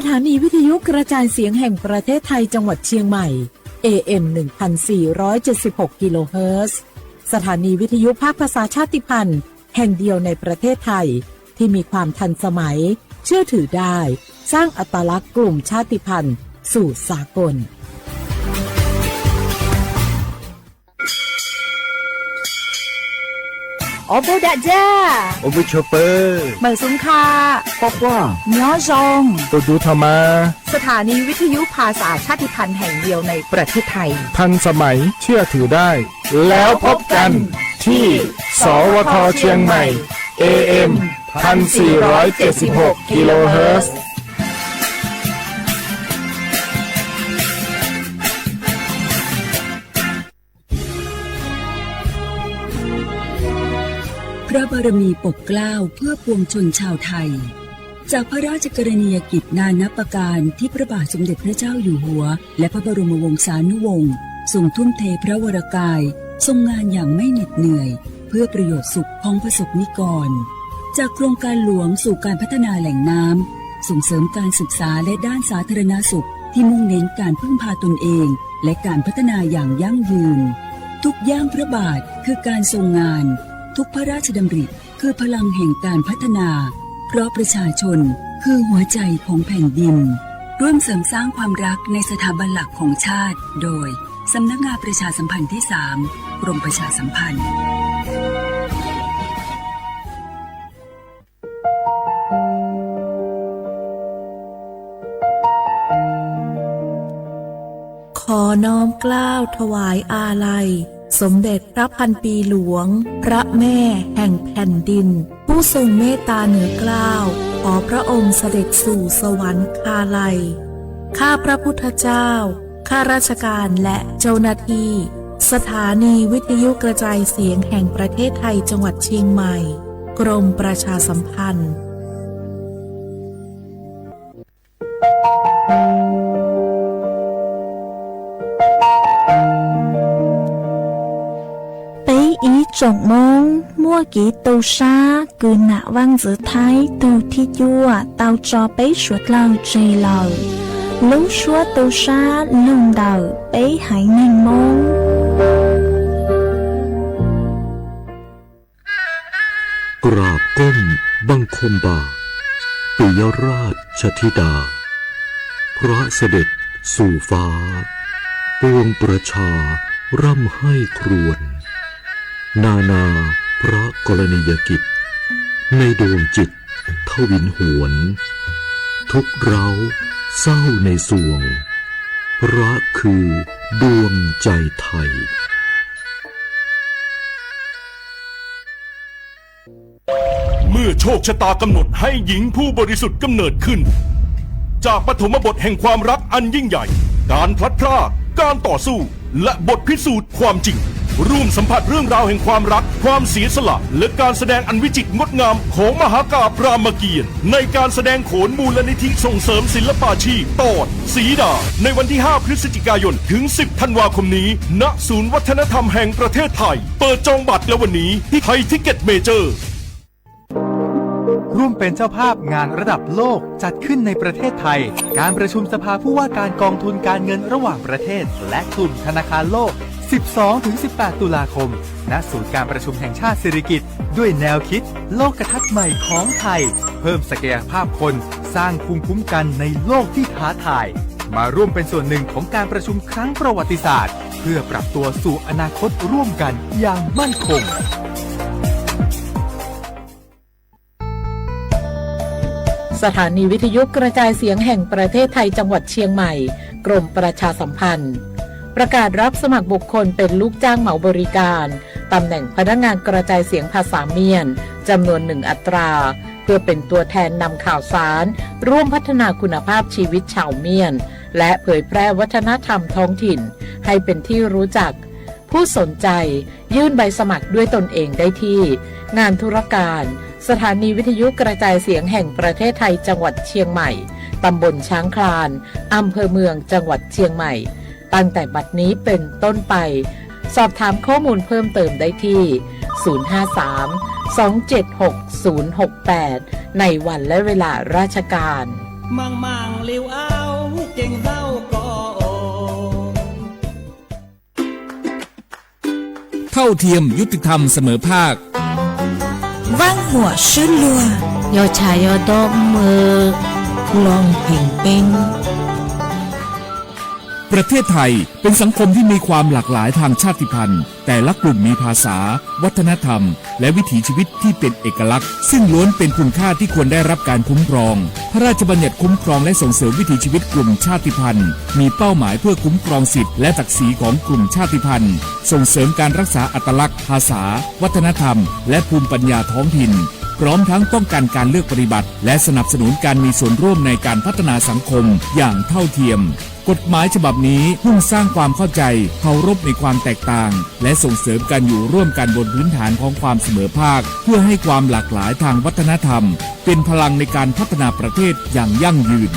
สถานีวิทยุกระจายเสียงแห่งประเทศไทยจังหวัดเชียงใหม่ เอ เอ็ม หนึ่งพันสี่ร้อยเจ็ดสิบหก กิโลเฮิรตซ์ สถานีวิทยุภาคภาษาชาติพันธุ์แห่งเดียวในประเทศไทย ที่มีความทันสมัย เชื่อถือได้ สร้างอัตลักษณ์กลุ่มชาติพันธุ์สู่สากล Os puj dam ja, os puj chua pawg, meem xoo kha, poj quaj, nyob zoo, tus dub tho mas. สถานีวิทยุภาษาชาติพันธุ์แห่งเดียวในประเทศไทย ทันสมัย เชื่อถือได้ แล้วพบกันที่ สวท เชียงใหม่ เอ เอ็ม พันสี่ร้อยเจ็ดสิบหก กิโลเฮิรตซ์ พระบารมีปกเกล้าเพื่อปวงชนชาวไทย จากพระราชกรณียกิจนานับประการที่พระบาทสมเด็จพระเจ้าอยู่หัว และพระบรมวงศานุวงศ์ทรงทุ่มเทพระวรกาย ทรงงานอย่างไม่เหน็ดเหนื่อย เพื่อประโยชน์สุขของประสบนิกร จากโครงการหลวงสู่การพัฒนาแหล่งน้ำ ส่งเสริมการศึกษาและด้านสาธารณสุขที่มุ่งเน้นการพึ่งพาตนเอง และการพัฒนาอย่างยั่งยืน ทุกย่างพระบาทคือการทรงงาน ทุกพระราชดำริคือพลังแห่งการพัฒนา เพราะประชาชนคือหัวใจของแผ่นดิน ร่วมเสริมสร้างความรักในสถาบันหลักของชาติ โดย สำนักงานประชาสัมพันธ์ที่สาม กรมประชาสัมพันธ์ ขอน้อมเกล้าถวายอาลัย สมเด็จพระพันปีหลวง พระแม่แห่งแผ่นดิน ผู้ทรงเมตตาเหนือเกล้า ขอพระองค์เสด็จสู่สวรรคาลัย ข้าพระพุทธเจ้า ข้าราชการและเจ้าหน้าที่ สถานีวิทยุกระจายเสียงแห่งประเทศไทยจังหวัดเชียงใหม่ กรมประชาสัมพันธ์ Peb ib tsoom Hmoob muaj kev tu sab kws nam vaj ntxwv Thaib tug thib cuaj tau tso peb suav dlawg tseg lawm. Lub suab tu sab lug ntawm peb haiv neeg Hmoob. กราบก้มบังคมบาท ปิยราชธิดา พระเสด็จสู่ฟ้า ปวงประชาร่ำไห้ครวญ นานาพระกรณียกิจ ในดวงจิตทวินหวน ทุกข์เร้าเศร้าในสวง พระคือดวงใจไทย เมื่อโชคชะตากำหนดให้หญิงผู้บริสุทธิ์กำเนิดขึ้น จากปฐมบทแห่งความรักอันยิ่งใหญ่ การพลัดพราก การต่อสู้ และบทพิสูจน์ความจริง ร่วมสัมผัสเรื่องราวแห่งความรัก ความเสียสละ และการแสดงอันวิจิตรงดงามของมหากาพย์รามเกียรติ์ ในการแสดงโขนมูลนิธิส่งเสริมศิลปาชีพ ตอน สีดา ในวันที่ ห้า พฤศจิกายน ถึง สิบ ธันวาคมนี้ ณ ศูนย์วัฒนธรรมแห่งประเทศไทย เปิดจองบัตรแล้ววันนี้ที่ไทยทิกเก็ตเมเจอร์ ร่วมเป็นเจ้าภาพงานระดับโลกจัดขึ้นในประเทศไทย การประชุมสภาผู้ว่าการกองทุนการเงินระหว่างประเทศ และกลุ่มธนาคารโลก สิบสองถึงสิบแปด ตุลาคม ณ ศูนย์การประชุมแห่งชาติสิริกิติ์ ด้วยแนวคิดโลกทัศน์ใหม่ของไทย เพิ่มศักยภาพคน สร้างภูมิคุ้มกันในโลกที่ท้าทาย มาร่วมเป็นส่วนหนึ่งของการประชุมครั้งประวัติศาสตร์ เพื่อปรับตัวสู่อนาคตร่วมกันอย่างมั่นคง สถานีวิทยุกระจายเสียงแห่งประเทศไทยจังหวัดเชียงใหม่ กรมประชาสัมพันธ์ ประกาศรับสมัครบุคคลเป็นลูกจ้างเหมาบริการ ตำแหน่งพนักงานกระจายเสียงภาษาเมียน จำนวนหนึ่งอัตรา เพื่อเป็นตัวแทนนำข่าวสาร ร่วมพัฒนาคุณภาพชีวิตชาวเมียน และเผยแพร่วัฒนธรรมท้องถิ่น ให้เป็นที่รู้จัก ผู้สนใจยื่นใบสมัครด้วยตนเองได้ที่ งานธุรการ สถานีวิทยุกระจายเสียงแห่งประเทศไทยจังหวัดเชียงใหม่ ตำบลช้างคลาน อำเภอเมืองจังหวัดเชียงใหม่ ตั้งแต่บัดนี้เป็นต้นไป สอบถามข้อมูลเพิ่มเติมได้ที่ ศูนย์ห้าสาม สองเจ็ดหก ศูนย์หกแปด ในวันและเวลาราชการ Maj mam liu au, ceev zaum ko os. เท่าเทียม ยุติธรรม เสมอภาค Vaj muam swb luag, yog tshaj yog dob mw, loog heev peeb. ประเทศไทยเป็นสังคมที่มีความหลากหลายทางชาติพันธุ์ แต่ละกลุ่มมีภาษา วัฒนธรรม และวิถีชีวิตที่เป็นเอกลักษณ์ ซึ่งล้วนเป็นคุณค่าที่ควรได้รับการคุ้มครอง พระราชบัญญัติคุ้มครองและส่งเสริมวิถีชีวิตกลุ่มชาติพันธุ์ มีเป้าหมายเพื่อคุ้มครองสิทธิและศักดิ์ศรีของกลุ่มชาติพันธุ์ ส่งเสริมการรักษาอัตลักษณ์ ภาษา วัฒนธรรม และภูมิปัญญาท้องถิ่น พร้อมทั้งป้องกันการเลือกปฏิบัติ และสนับสนุนการมีส่วนร่วมในการพัฒนาสังคมอย่างเท่าเทียม กฎหมายฉบับนี้มุ่งสร้างความเข้าใจ เคารพในความแตกต่าง และส่งเสริมการอยู่ร่วมกันบนพื้นฐานของความเสมอภาค เพื่อให้ความหลากหลายทางวัฒนธรรม เป็นพลังในการพัฒนาประเทศอย่างยั่งยืน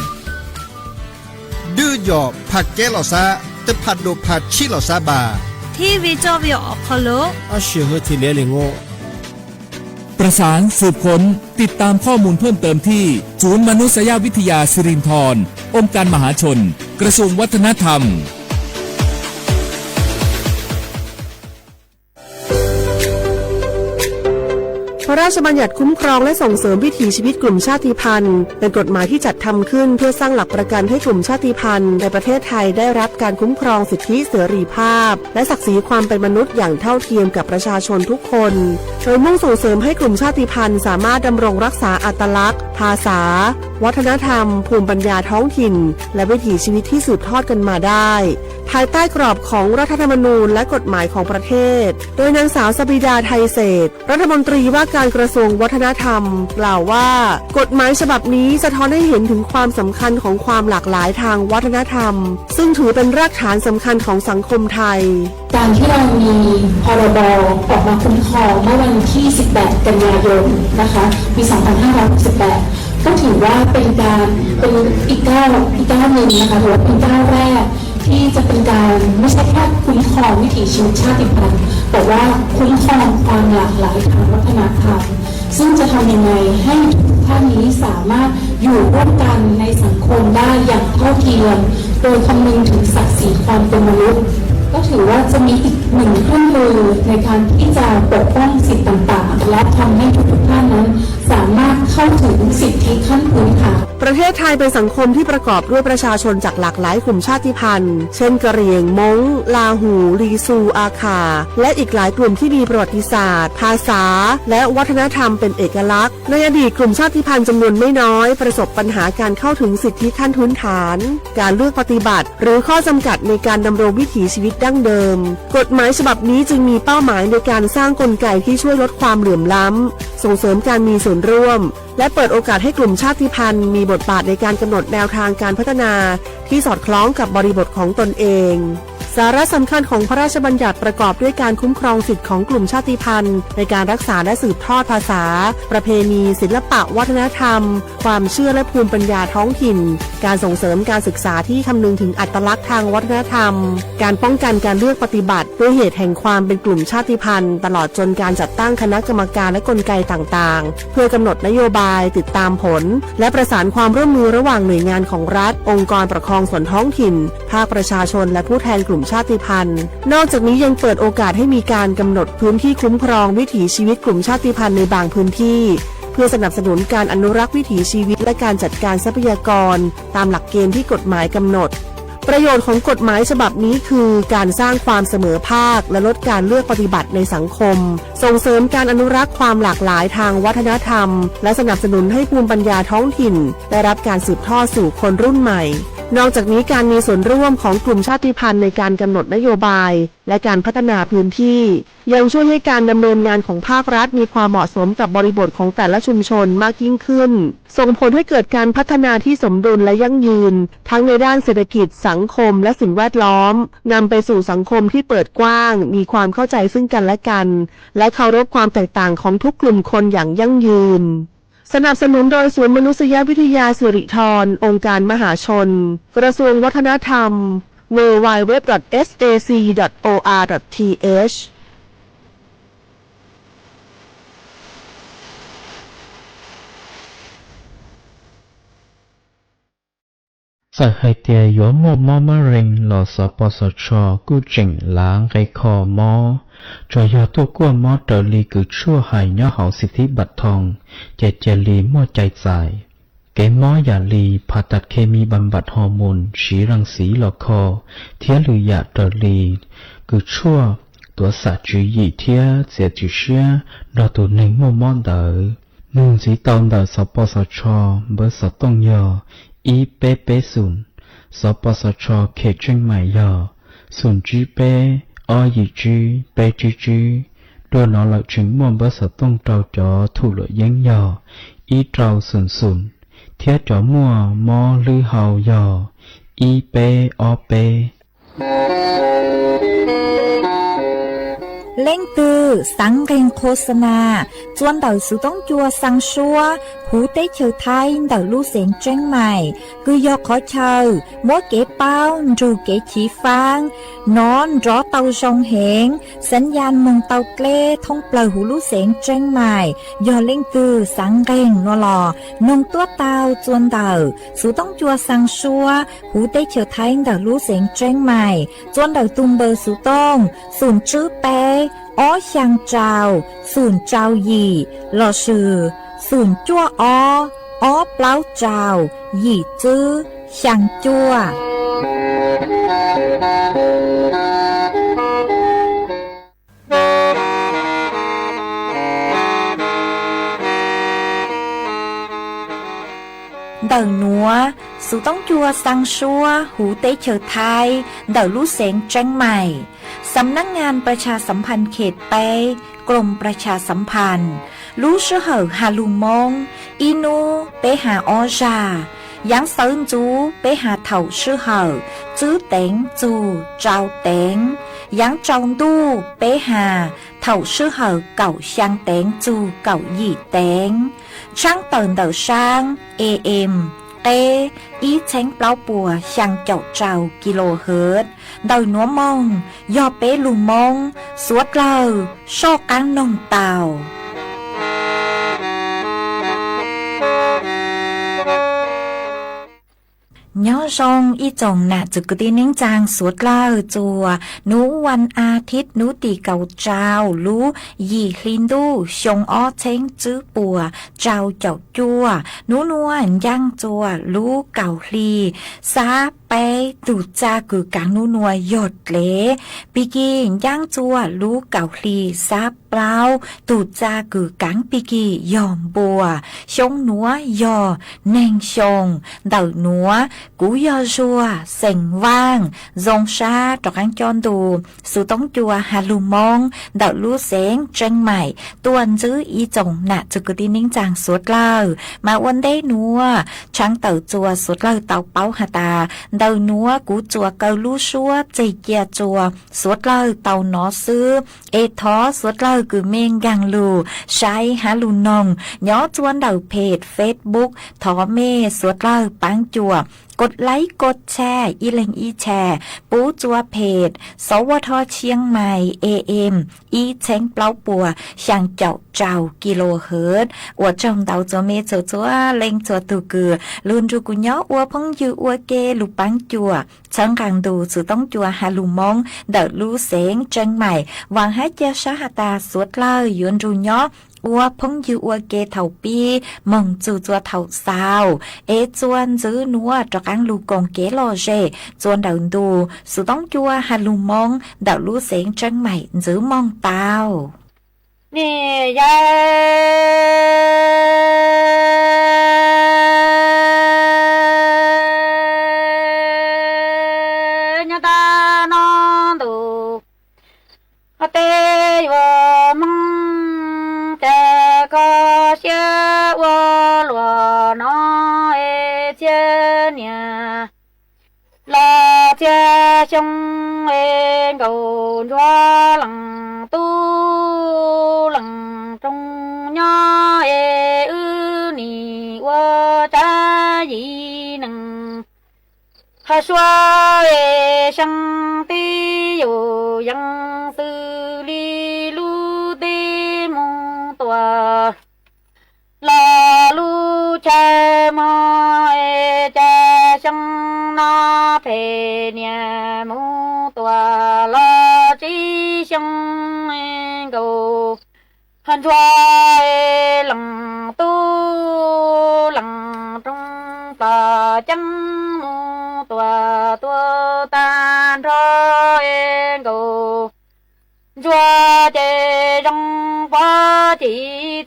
Dwb yom phaj keb los xab, teb phaj do phaj tshib los xab npas. Thib vij coj vij om qhov lug, ob sij hwv thim liav li ngu. ประสานสืบค้น ติดตามข้อมูลเพิ่มเติมที่ ศูนย์มนุษยวิทยาสิรินธร องค์การมหาชน กระทรวงวัฒนธรรม พระราชบัญญัติคุ้มครองและส่งเสริมวิถีชีวิตกลุ่มชาติพันธุ์ เป็นกฎหมายที่จัดทำขึ้นเพื่อสร้างหลักประกันให้กลุ่มชาติพันธุ์ในประเทศไทยได้รับการคุ้มครองสิทธิเสรีภาพ และศักดิ์ศรีความเป็นมนุษย์อย่างเท่าเทียมกับประชาชนทุกคน โดยมุ่งส่งเสริมให้กลุ่มชาติพันธุ์สามารถดำรงรักษาอัตลักษณ์ ภาษา วัฒนธรรม ภูมิปัญญาท้องถิ่น และวิถีชีวิตที่สืบทอดกันมาได้ ภายใต้กรอบของรัฐธรรมนูญและกฎหมายของประเทศ โดยนางสาวสบิดา ไทยเศรษฐ รัฐมนตรีว่าการกระทรวงวัฒนธรรม กล่าวว่า กฎหมายฉบับนี้สะท้อนให้เห็นถึงความสำคัญของความหลากหลายทางวัฒนธรรม ซึ่งถือเป็นรากฐานสำคัญของสังคมไทย การที่เรามี พรบ ออกมาคุ้มครองเมื่อวันที่ สิบแปด กันยายน นะคะ ปี สองพันห้าร้อยหกสิบแปด ก็ถือว่าเป็นการ เป็นอีกก้าว อีกก้าวหนึ่งนะคะ ถือว่าเป็นก้าวแรกที่จะเป็นการ ไม่ใช่แค่คุ้มครองวิถีชีวิตชาติพันธุ์ แต่ว่าคุ้มครองความหลากหลายทางวัฒนธรรม ซึ่งจะทำยังไงให้ทุกท่านนี้สามารถอยู่ร่วมกันในสังคมได้อย่างเท่าเทียม โดยคำนึงถึงศักดิ์ศรีความเป็นมนุษย์ ก็ถือว่าจะมีอีกหนึ่งเครื่องมือในการที่จะปกป้องสิทธิต่างๆ และทำให้ทุกๆท่านนั้นสามารถเข้าถึงสิทธิขั้นพื้นฐาน ประเทศไทยเป็นสังคมที่ประกอบด้วยประชาชนจากหลากหลายกลุ่มชาติพันธุ์ เช่น กะเหรี่ยง ม้ง ลาหู ลีซู อาข่า และอีกหลายกลุ่มที่มีประวัติศาสตร์ ภาษา และวัฒนธรรมเป็นเอกลักษณ์ ในอดีตกลุ่มชาติพันธุ์จำนวนไม่น้อยประสบปัญหาการเข้าถึงสิทธิขั้นพื้นฐาน การเลือกปฏิบัติ หรือข้อจำกัดในการดำรงวิถีชีวิตดั้งเดิม กฎหมายฉบับนี้จึงมีเป้าหมายในการสร้างกลไกที่ช่วยลดความเหลื่อมล้ำ ส่งเสริมการมีส่วนร่วม และเปิดโอกาสให้กลุ่มชาติพันธุ์มีบทบาทในการกำหนดแนวทางการพัฒนาที่สอดคล้องกับบริบทของตนเอง สาระสำคัญของพระราชบัญญัติประกอบด้วยการคุ้มครองสิทธิของกลุ่มชาติพันธุ์ในการรักษาและสืบทอดภาษา ประเพณี ศิลปะวัฒนธรรม ความเชื่อและภูมิปัญญาท้องถิ่น การส่งเสริมการศึกษาที่คำนึงถึงอัตลักษณ์ทางวัฒนธรรม การป้องกันการเลือกปฏิบัติด้วยเหตุแห่งความเป็นกลุ่มชาติพันธุ์ ตลอดจนการจัดตั้งคณะกรรมการและกลไกต่างๆ เพื่อกำหนดนโยบาย ติดตามผล และประสานความร่วมมือระหว่างหน่วยงานของรัฐ องค์กรปกครองส่วนท้องถิ่น ภาคประชาชน และผู้แทนกลุ่มชาติพันธุ์ นอกจากนี้ยังเปิดโอกาสให้มีการกำหนดพื้นที่คุ้มครองวิถีชีวิตกลุ่มชาติพันธุ์ในบางพื้นที่ เพื่อสนับสนุนการอนุรักษ์วิถีชีวิตและการจัดการทรัพยากรตามหลักเกณฑ์ที่กฎหมายกำหนด ประโยชน์ของกฎหมายฉบับนี้คือการสร้างความเสมอภาคและลดการเลือกปฏิบัติในสังคม ส่งเสริมการอนุรักษ์ความหลากหลายทางวัฒนธรรม และสนับสนุนให้ภูมิปัญญาท้องถิ่นได้รับการสืบทอดสู่คนรุ่นใหม่ นอกจากนี้การมีส่วนร่วมของกลุ่มชาติพันธุ์ในการกำหนดนโยบาย และการพัฒนาพื้นที่ ยังช่วยให้การดำเนินงานของภาครัฐมีความเหมาะสมกับบริบทของแต่ละชุมชนมากยิ่งขึ้น ส่งผลให้เกิดการพัฒนาที่สมดุลและยั่งยืน ทั้งในด้านเศรษฐกิจ สังคม และสิ่งแวดล้อม นำไปสู่สังคมที่เปิดกว้าง มีความเข้าใจซึ่งกันและกัน และเคารพความแตกต่างของทุกกลุ่มคนอย่างยั่งยืน สนับสนุนโดยศูนย์มนุษยวิทยาสิริธร องค์การมหาชน กระทรวงวัฒนธรรม ดับเบิลยู ดับเบิลยู ดับเบิลยู ดอท เอส เอ ซี ดอท โอ อาร์ ดอท ที เอช Txawm hais tias yuav muaj mob mab reeg los Xov Pos Xov Tshos kuj tseem lav nqe kho mob, tsuas yog tuaj kuaj mob raws li kws tshuaj hais nyob hauv Xim Thib Npam Thoo, ces cia li muaj cai txais. Kev mob yam li phas tas khes mis npas npam hos moos siv ras xiv los kho, thiab lwm yam raws li kws tshuaj tuav xam tswv yim thiab txiav txim siab nrog tus neeg muaj mob ntawd. Nug ntxiv tau ntawm Xov Pos Xov Tshos npawb xov tooj yog ib peb peb xoom, Xov Pos Xov Tshos khes tseej maim yog xoom tsib peb ob yim tsib peb tsib tsib. Dua no lawm tseem muaj npawb xov tooj rau cov thum luam yeeb yog ib rau xoom xoom, thiab cov muaj mob hlwb hau yog ib peb ob peb. Leej twg xaav nqeeg qhua xa nas txua ntawm xuv toob cua xaa suab huv teb chaws Thaib ntawm lub xeev Tseeb Mais, kws yog qhov chaw muab kev paub nrug kev chiv faab nov nrov tau zoo heev, xav yaj moog tau dleb thoob plawg huv lub xeev Tseeb Mais. Yog leej twg xaav nqeeg no los noog tuab tau txua ntawm xuv toob cua xaa suab huv teb chaws Thaib ntawm lub xeev Tseeb Mais, txua ntawm tug npawb xuv tooj xoom tswb peb ob xyaa rau xoom rau yim lossis xoom cuaj ob ob plaub rau yim tswb xyaa cuaj. Ntawm nuav, xuv toob cua xaa suab huv teb chaws Thaib ntawm lub xeev Tseeb Mais, Xam nab ngas Pras Tsha Sam Phan Khet peb, Krom Pras Tsha Sam Phan, lub sij hawm has lug Moob, ib nub peb has ob zag, yaav sawv ntxuv peb has thaum sij hawm tswb teev txug rau teev, yaav tsaus ntuj peb has thaum sij hawm kaum xyaa teev txug kaum yim teev, tshaab tawm ntawm saab A M qeb ib txheeb plaub puas xyaa caum rau kilohertz. Ntawm nuav moog yog peb lug Moob, suav dlawg soj qaab noog tau. Nyob zoo ib tsoom nam txwv kwv tij neej tsaa suav dlawg txuas nub vas as thiv nub tim kaum rau lub yim hli ntuj xyoo ob txheeb tswb puas rau caum cuaj. Nub nuav ncaaj txuas lub kaum hli xab peb, tug txaj kws kaav nub nuav yog dlev. Pig kig ncaaj txuas lub kaum hli xab plaub, tug txaj kws kaav pig kig yog npua. Xyoo nuav yog neeg xyoo. Ntawm nuav kuv yog Zuag xeem Vaaj, zoo sab rov qaab coj ntu xuv toob cua has lug Moob ntawm lub xeev Tseeb Mais tuaj ntsib ib tsoom nam txwv kwv tij neej tsaa suav dlawg. Mas ua ntej nuav, tshaab tawm txuas suav dlawg tau paub has tas ntawm nuav kuv txuas kaw lub suab txeg cia txuas suav dlawg tau nov xwb. Es thov suav dlawg kws mej nkaag lug saib has lug noog nyob txua ntawm peg Facebook, thov mej suav dlawg paab cuam kos laib kos tshaj ib leeg ib tshaj pub txua peg Xov Vaj Thoj Tshiab Mais A M ib txheeb plaub puas xyaa caum rau kilohertz. Ua tsaug ntau txua mej txhua txhua leej txhua tug kws lug nrug kuv nyob ua phooj ywg ua ke lug paab cuam txhawb nqaa ntu xuv toob cua has lug Moob ntawm lub xeev Tseeb Mais. Vaam hab ca sab has tas suav dlawg yuav nrug nyob ua phooj ywg ua ke thaum pib moog txug txua thaum xaus, es txua ntxiv nuav rov qaab lug koom kev lom zem txua ntawm ntu xuv toob cua has lug Moob ntawm lub xeev Tseeb Mais ntxiv moog tau. Ni ya nyob tag no ntu hov teb yuav moog, cas koj siab ua luaj no es txhiab niam los txhiab xyoo es nkaum ntsuag leej tub leej rooj nyob es wb nim ua tsav yim neeg. Hos suav es xyaa teb yus yeej xws li lub teb moog tuaj los lub chaw mog es cas xyaa phem niam mus tuam los tsib xyoo nkaus ntsuag leej tub leej rooj plos ceeb mus tuam tuag tag nrho nkaus ntsuag ces zoo puag ci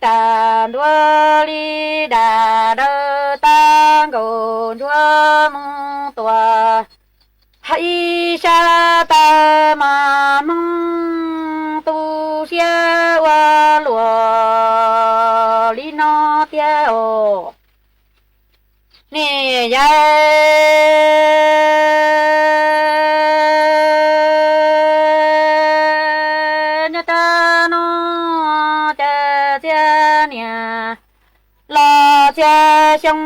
tas ntua li dam dawb tag nkaus ntsuag mus tuam. Hais ib sab tawg mas Hmoob tu siab ua luaj li no tiag os. Niam yau nyob rau no cas txhiaj niam los txhiaj xyoo,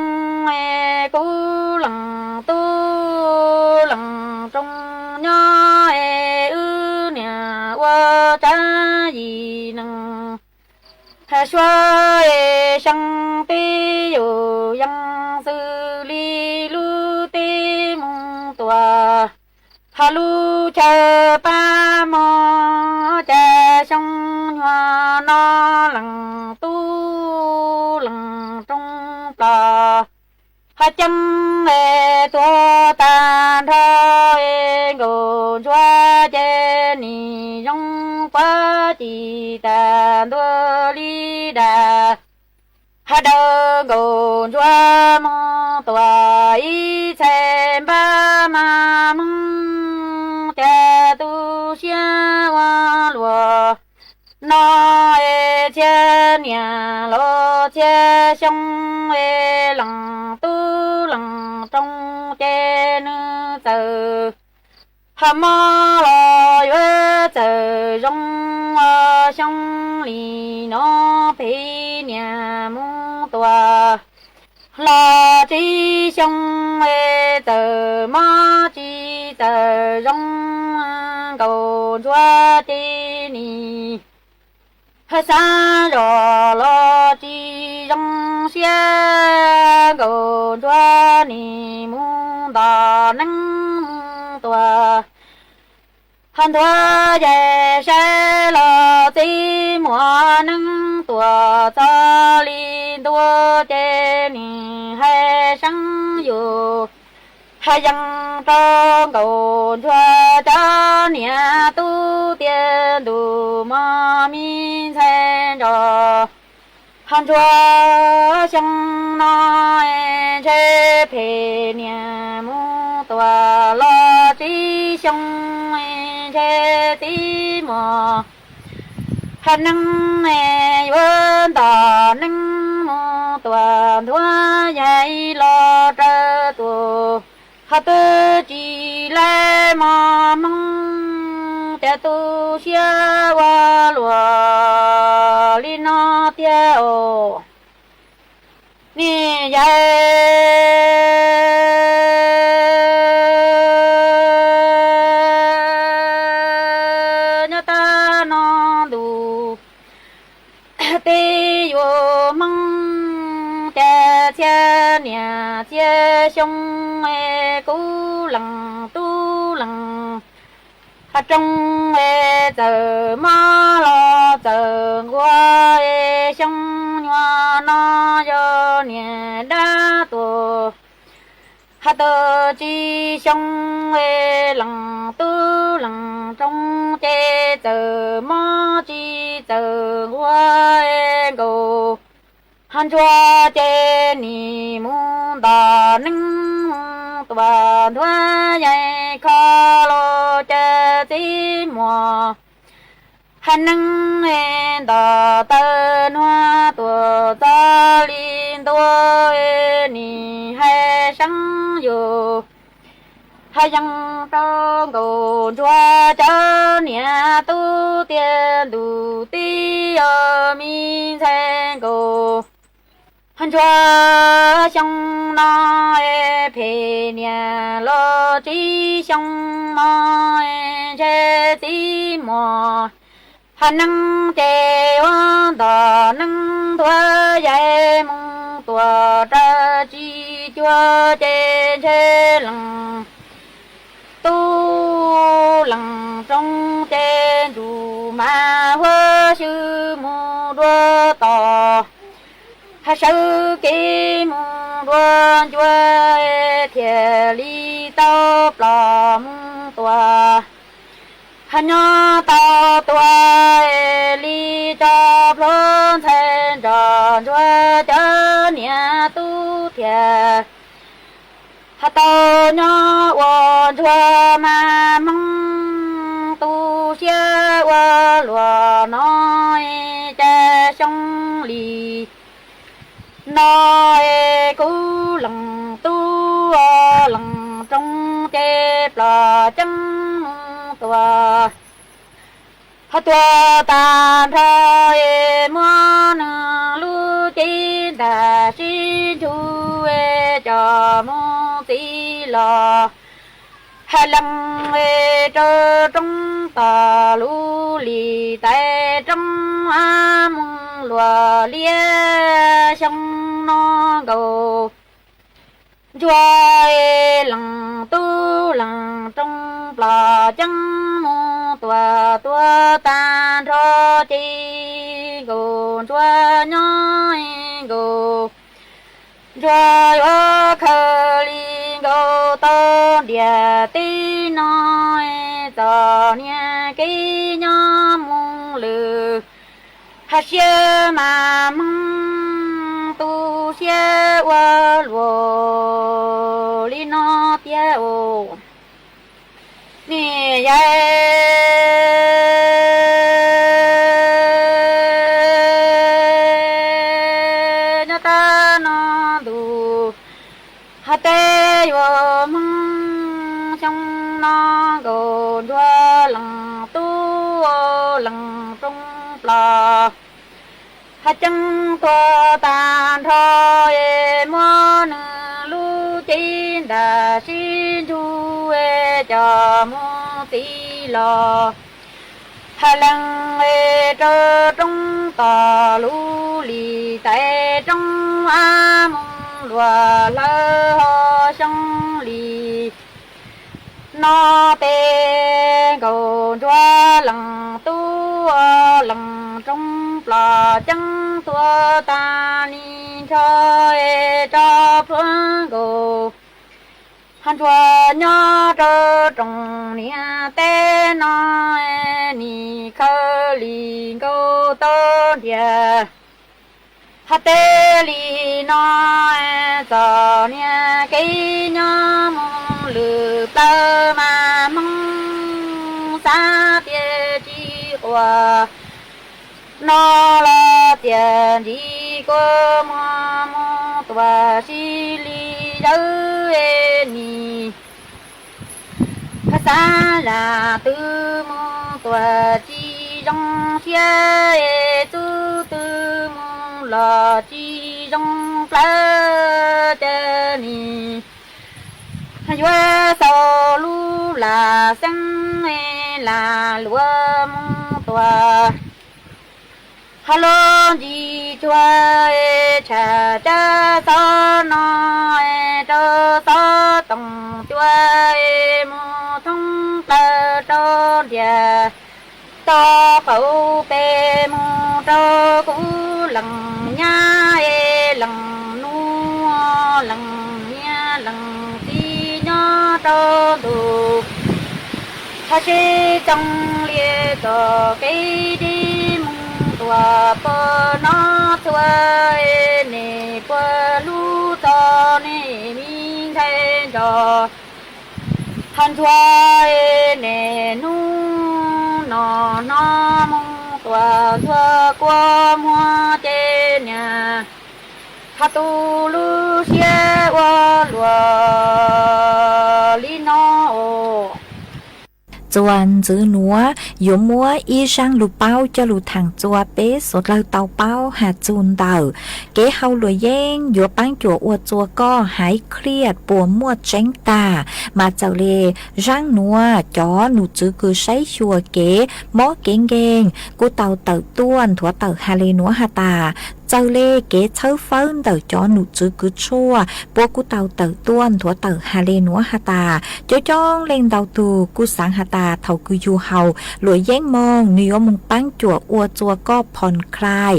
kuv leej tub leej rooj nyob es wb niam ua tsab yim neeg. Suav es xyoo teb yus yeej xws li lub teb mus tuam, ho lub chaw pab mog cas xyoo nyuag no leej tub leej rooj plos ho ceeb es tuag tag nrho nkaus ntsuag ces nim zoo puag ci tas ntua li dam dawb nkaus ntsuag mus tuam ib txhais npab mas Hmoob cas tu siab ua luaj no es txhiaj niam los txhiaj xyoo es leej tub leej rooj ces nws txawm ho mob los yuav txawm zoo ua xyoo li no phem niam mus tuam los tsib xyoo es txawm mob tsis txawm zoo nkaus ntsuag ces nim xav zoj los tsis zoo siab nkaus ntsuag nim mus nto neeb mus tuam. Ho nthuav yaig saib los txij muaj neeb tuam txog li ntua ces nim hais seeb yus hais yees rau nkaus ntsuag cov niam tub tiag ntus mos me ntxhais nrog. Ho ntsuag xyoo no ntshe phem niam mus tuam los tsib xyoo ntshe txij muag. Ho neeb yuav nto neeb mus tuam nthuav yaig los raws tuam. Ho twb tsis laib mos Hmoob cas tu siab ua luaj li no tiag os. Niam yau nyob tab no ntus teb yuav Hmoob cas txhiaj niam txhiaj xyoo, kuv leej tub leej rooj txawm mob los txawm nquag, xyoo nyuag no yog niam dab tuag. Ho tau tsib xyoo, leej tub leej rooj ces txawm mob tsis txawm nquag nkaus. Ho ntsuag ces nim mus nto neeb tuam nthuav yaig kho los cas txij muag. Ho neeb nto taw nuag tuam txog li ntua, nim hais seeb yus hais yees rau nkaus ntsuag cov niam tub tiag ntus tib yog me ntxhais nkaus. Ho ntsuag xyoo no phem niam los tsib xyoo no ntshe txij muag. Ho neeb ces ua nto neeb nthuav yaig mus tuam raws tsis cua ces ntshe leej tub leej tsoom ces ntsum mas huab xyw mus dua tom, hab sawv kev mus dua ncua, thiaj li tau ploj mus tua. Hab nyob tau tua li tso plhuav ntxhais nrog ntsuag cov niam tub thiaj hab tau nyob ua ntsuag mas hmoob tu siab ua luaj no, cas xyoo li no kuv leej tub leej tsoom ces ploj ceeb mus tua. Hab tua tag nrho es muab nws lub cev ntaj sib ntsug es coj mus txiv los. Hab lees es rau roob tog lub lis tais roob ab moog luaj liab xyoo no nkaus. Ntsuag es leej tub leej tsoom ploj ceeb mus tua, tua tag nrho ces nkaus ntsuag nyob nkaus. Ntsuag yuav khaws li nkaus tau ntiaj teb no, txom nyem kev nyob mus lawm. Hab siab mas hmoob tu siab ua luaj li no tiag os. Niam yau, nyob tag no ntu hab teb yuav hmoob xyoo no nkaus, ntsuag leej tub leej tsoom ploj hab ceeb tuag tag nrho es muab nws lub cev ntaj sib ntsug es coj mus txiv los. Hab lees es rau roob tog lub lis tais roob ab moog luaj hlawv ho xyoo li no tes nkaus, ntsuag leej tub leej tsoom ploj ceeb tuag tag li nrho es tso plhuav nkaus. Hab ntsuag nyob rau rooj niam teb no, nim khaws li nkaus tau ntiaj hab teb li no, txom nyem kev nyob mus lwm plawg mas hmoob xav tias tsis quaj no los tias ntsis kua muag mus tua sib li zawv es nim hab xav zam twg mus tua tsis zoo siab es txuj twg mus los tsis zoo plawg, ces nim yuav xaus lub lam xeeb lam luam mus tua. Hab lub ntsis cuag tshaj tsab xob no, rau xob toom cua mus thoob plaws rau ntiaj teb qaum pem mus rau kuv leej nyab es leej nus, leej niam leej txiv nyob rau ntu. Hab sib txoov li txoj kev dib mus tua puag no txhua, nej puag lub txog nej me ntxhais nrog hab ntsuag, nej hnub no no mus tua ntsuag kua muag ces niam hab tu lub siab ua luaj li no. Txuas ntxiv nuav yuav muab ib zaaj lug paub coj lug thaam txua peb suav dlawg tau paub has txug ntawm kev hauj luam yeeb yuav paab cuam ua txua koj haiv khliaj puas muaj tseeb tag. Mas txawm le zaab nuav cov num tswv kws saib xyuas kev mob kev nkeeg kuj tau tawm tuaj nthuav tawm has le nuav has tas, Txawm le kev txhawb fawb ntawm cov num tswv kws tshuaj puab kuj tau tawm tuaj nthuav tawm has le nuav has tas, coob coob leej ntau tug kuj xaav has tas thaum kws yug haus luam yeeb moog nwg yuav moog paab cuam ua txua koj phoo khlai,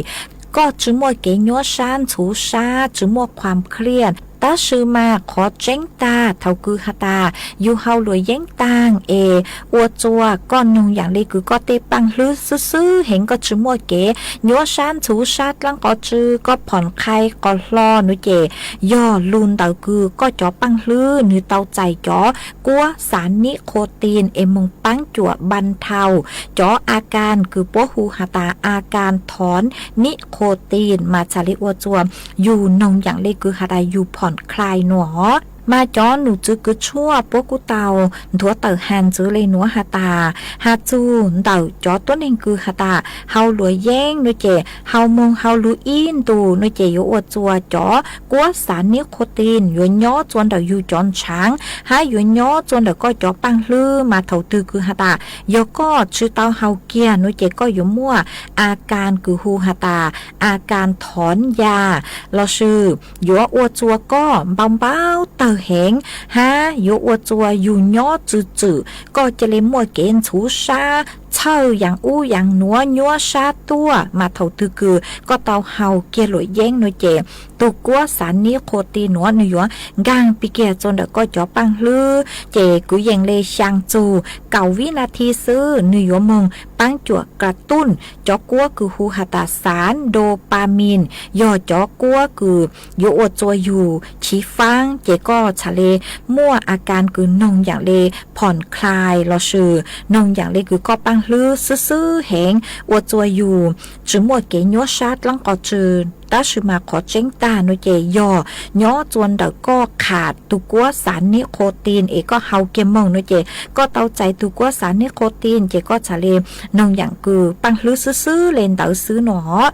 koj tsi muaj kev nyuab sab ntxhuv sab, tsi muaj khuam khliaj. Tab sis mas qhov tseeb tag thaum kws has tas yug haus luam yeeb taag es ua txua koj noog yaam le kws koj tej paaj hlwb xwb xwb heev, koj tsi muaj kev nyuab sab ntxhuv sab dlaab qhov tsi, koj phoo khlai qos hlo nuav ces yog lug ntawm kws koj cov paaj hlwb nwg tau txais cov kuab xav nib qhua tin es moog paab cuam npaj thau cov a kas kws puab hu has tas a kas thov nib qhua tin mas txhad le ua txua yug noog yaam le kws has tas yug phoo khlai nuav. Mas cov num tswv kws tshuaj puab kuj tau nthuav tawm has ntxwv le nuav has tas, has txug ntawm cov tuab neeg kws has tas haus luam yeeb nuav ces haus moog haus lug ib ntus nuav ces yuav ua txua cov kuab xav nib qhua tin yuav nyob txua ntawm yug cov ntshaav hab yuav nyob txua ntawm koj cov paaj hlwb. Mas thaum twg kws has tas yog koj tsi tau haus kiag nuav ces koj yuav muaj a kas kws hu has tas a kas thov ya lossis yuav ua txua koj npau npau tawg heev hab yuav ua txua yug nyob tsw tswm, koj ca le muaj kev ntxhuv sab txhawj yaam ub yaam nuav nyuab sab tuaj. Mas thaum twg kws koj tau haus kiag luam yeeb nuav ces tug kuab xav nib qhua tin nuav nwg yuav nkaag pig kiag txua ntawm koj cov paaj hlwb ces kwv yees le xyaa txug kaum vib nas this xwb nwg yuav moog paab cuam ka tuj cov kuab kws hu has tas xav dopamine, yog cov kuab kws yuav ua txua yug chiv faab ces koj txhad le muaj a kas kws noog yaam le phoo khlai lossis noog yaam le kws koj paaj hlwb xwb xwb heev, ua txua yug tsi muaj kev nyuab sab dlaab qhov tsi. Tab sis mas qhov tseeb tag nuav ces yog nyob txua ntawm koj qham tug kuab xav nib qhua tin es koj haus kiag moog nuav ces koj tau txais tug kuab xav nib qhua tin ces koj txhad le noog yaam kws paaj hlwb xwb xwb le ntawd xwb nuav.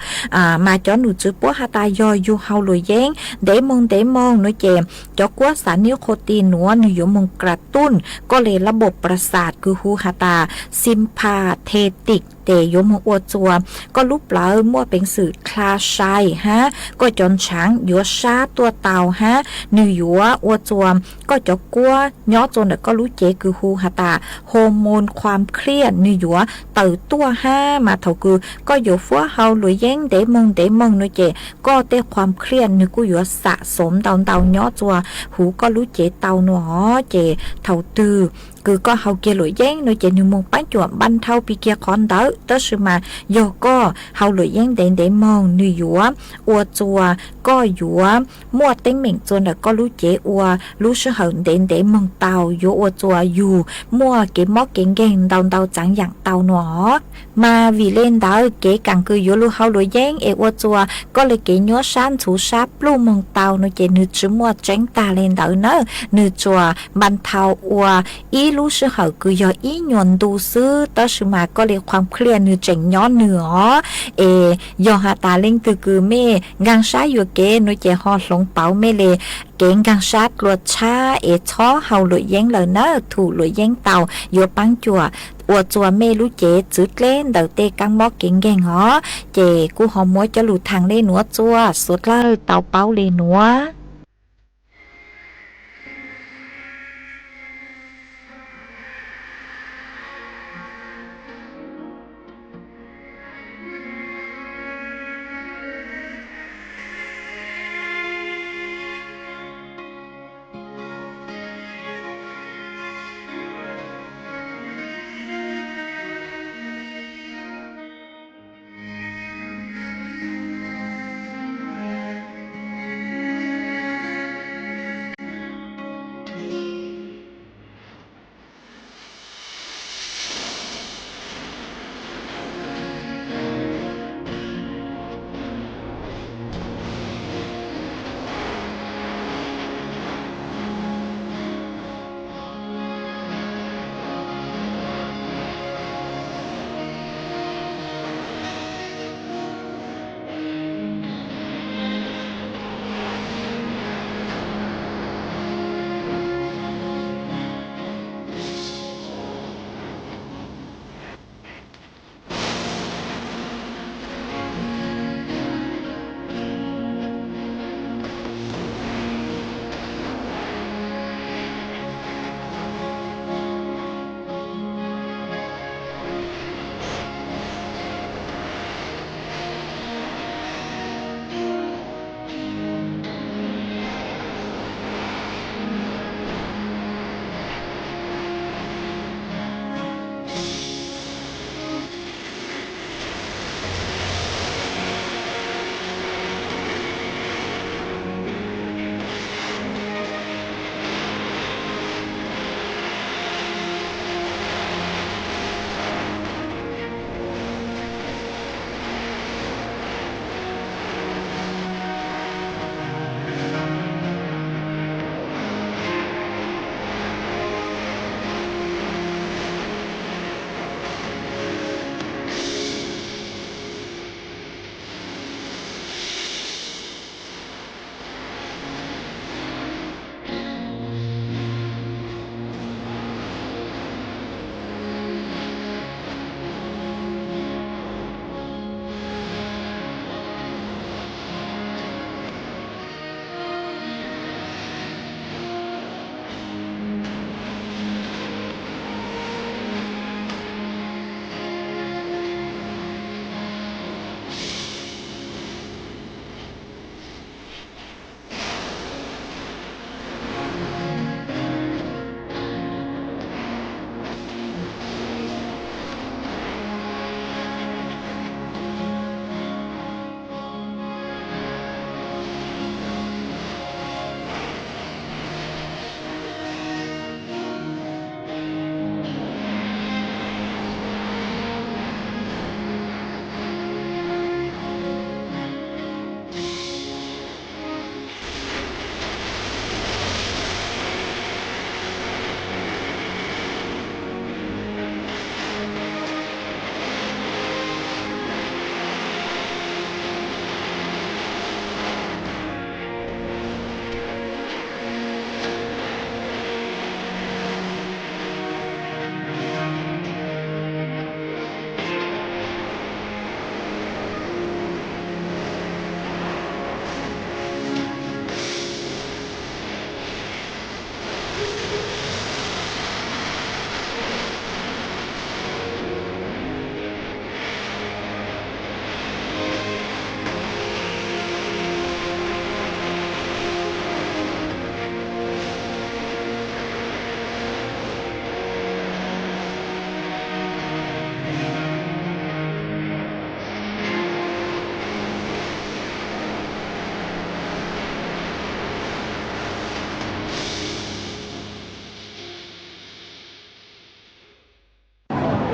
Mas cov num tswv puab has tas yog yug haus luam yeeb ntev moog ntev moog nuav ces cov kuab xav nib qhua tin nuav nwg yuav moog ka tuj koj le lab npaum pras xas kws hu has tas sympathetic ces yuav moog ua txua koj lub plawv muaj peev xwm dlha sai hab koj cov ntshaav yuav sab tuaj tau hab nwg yuav ua txua koj cov kuab nyob txua ntawm koj lub cev kws hu has tas hormone khuam khliaj nwg yuav tawm tuaj hab mas thaum kws koj yuav fuab haus luam yeeb ntev moog ntev moog nuav ces koj tej khuam khliaj nwg kuj yuav xam xoov ntau ntau nyob txua huv koj lub cev tau nuav. Ces thaum twg kws koj haus kiag luam yeeb nuav ces nwg moog paab cuam npaj thau pig kiag qhov ntawd. Tab sis mas yog koj haus luam yeeb ntev ntev moog nwg yuav ua txua koj yuav muaj teeb meem txua ntawm koj lub cev ua lub sij hawm ntev ntev moog tau, yuav ua txua yug muaj kev mob kev nkeeg ntau ntau txaav yaam tau nuav. Mas vim le ntawd kev kaam kws yuav lug haus luam yeeb es ua txua koj le kev nyuab sab ntxhuv sab pluj moog tau nuav ces nwg tsi muaj tseeb tag le ntawd nawb. Nwg tsuas npaj thau ua ib lub sij hawm kws yog ib nyuas ntu xwb, tab sis mas koj le khuam khliaj nwg tseem nyob nwg os. Es yog has tas leej twg kws mej nkaag sab yuam kev nuav ces ho hloov pauv mej le kev nkaag sab dlua tshab es txhob haus luam yeeb lawm nawb. Thum luam yeeb tau yuav paab cuam ua txua mej lub cev txwv dleb ntawm tej kaab mob kev nkeeg os. Ces kuj ho muab cov lug thaam le nuav txua, suav dlawg tau paub le nuav.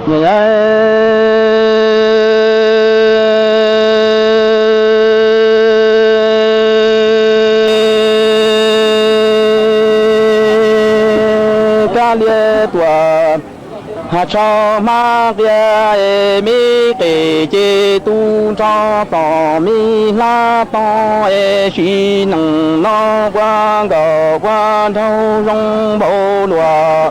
Yog kab liab tuam, ha tsho hmab qia es me qes ces tu nrho pom me hlab tog es sim neej no ua nkaus ua nraug zoo npaum luaj.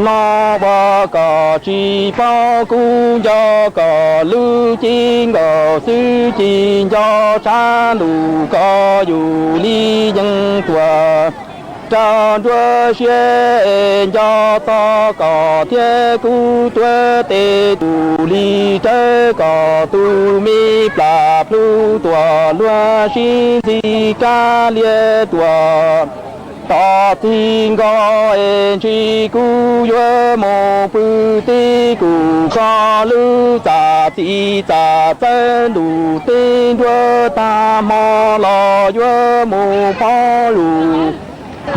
No ua kom tsis paub kub nco kom lub ci nkaus xwb ci nco tshav ntuj kom yus li yeej tuam rau nruab siab es nco txog kom thiab kub tuab tes tus li rawv kom tus me plam plhu tuam luag sib ntxig kab liab tuam. Tom txig nkaus es ntshis kuv yuav mus pw tib kuv kho lub txam txim txam txawb ntuj teb nruab tag hmo los yuav mus phob lus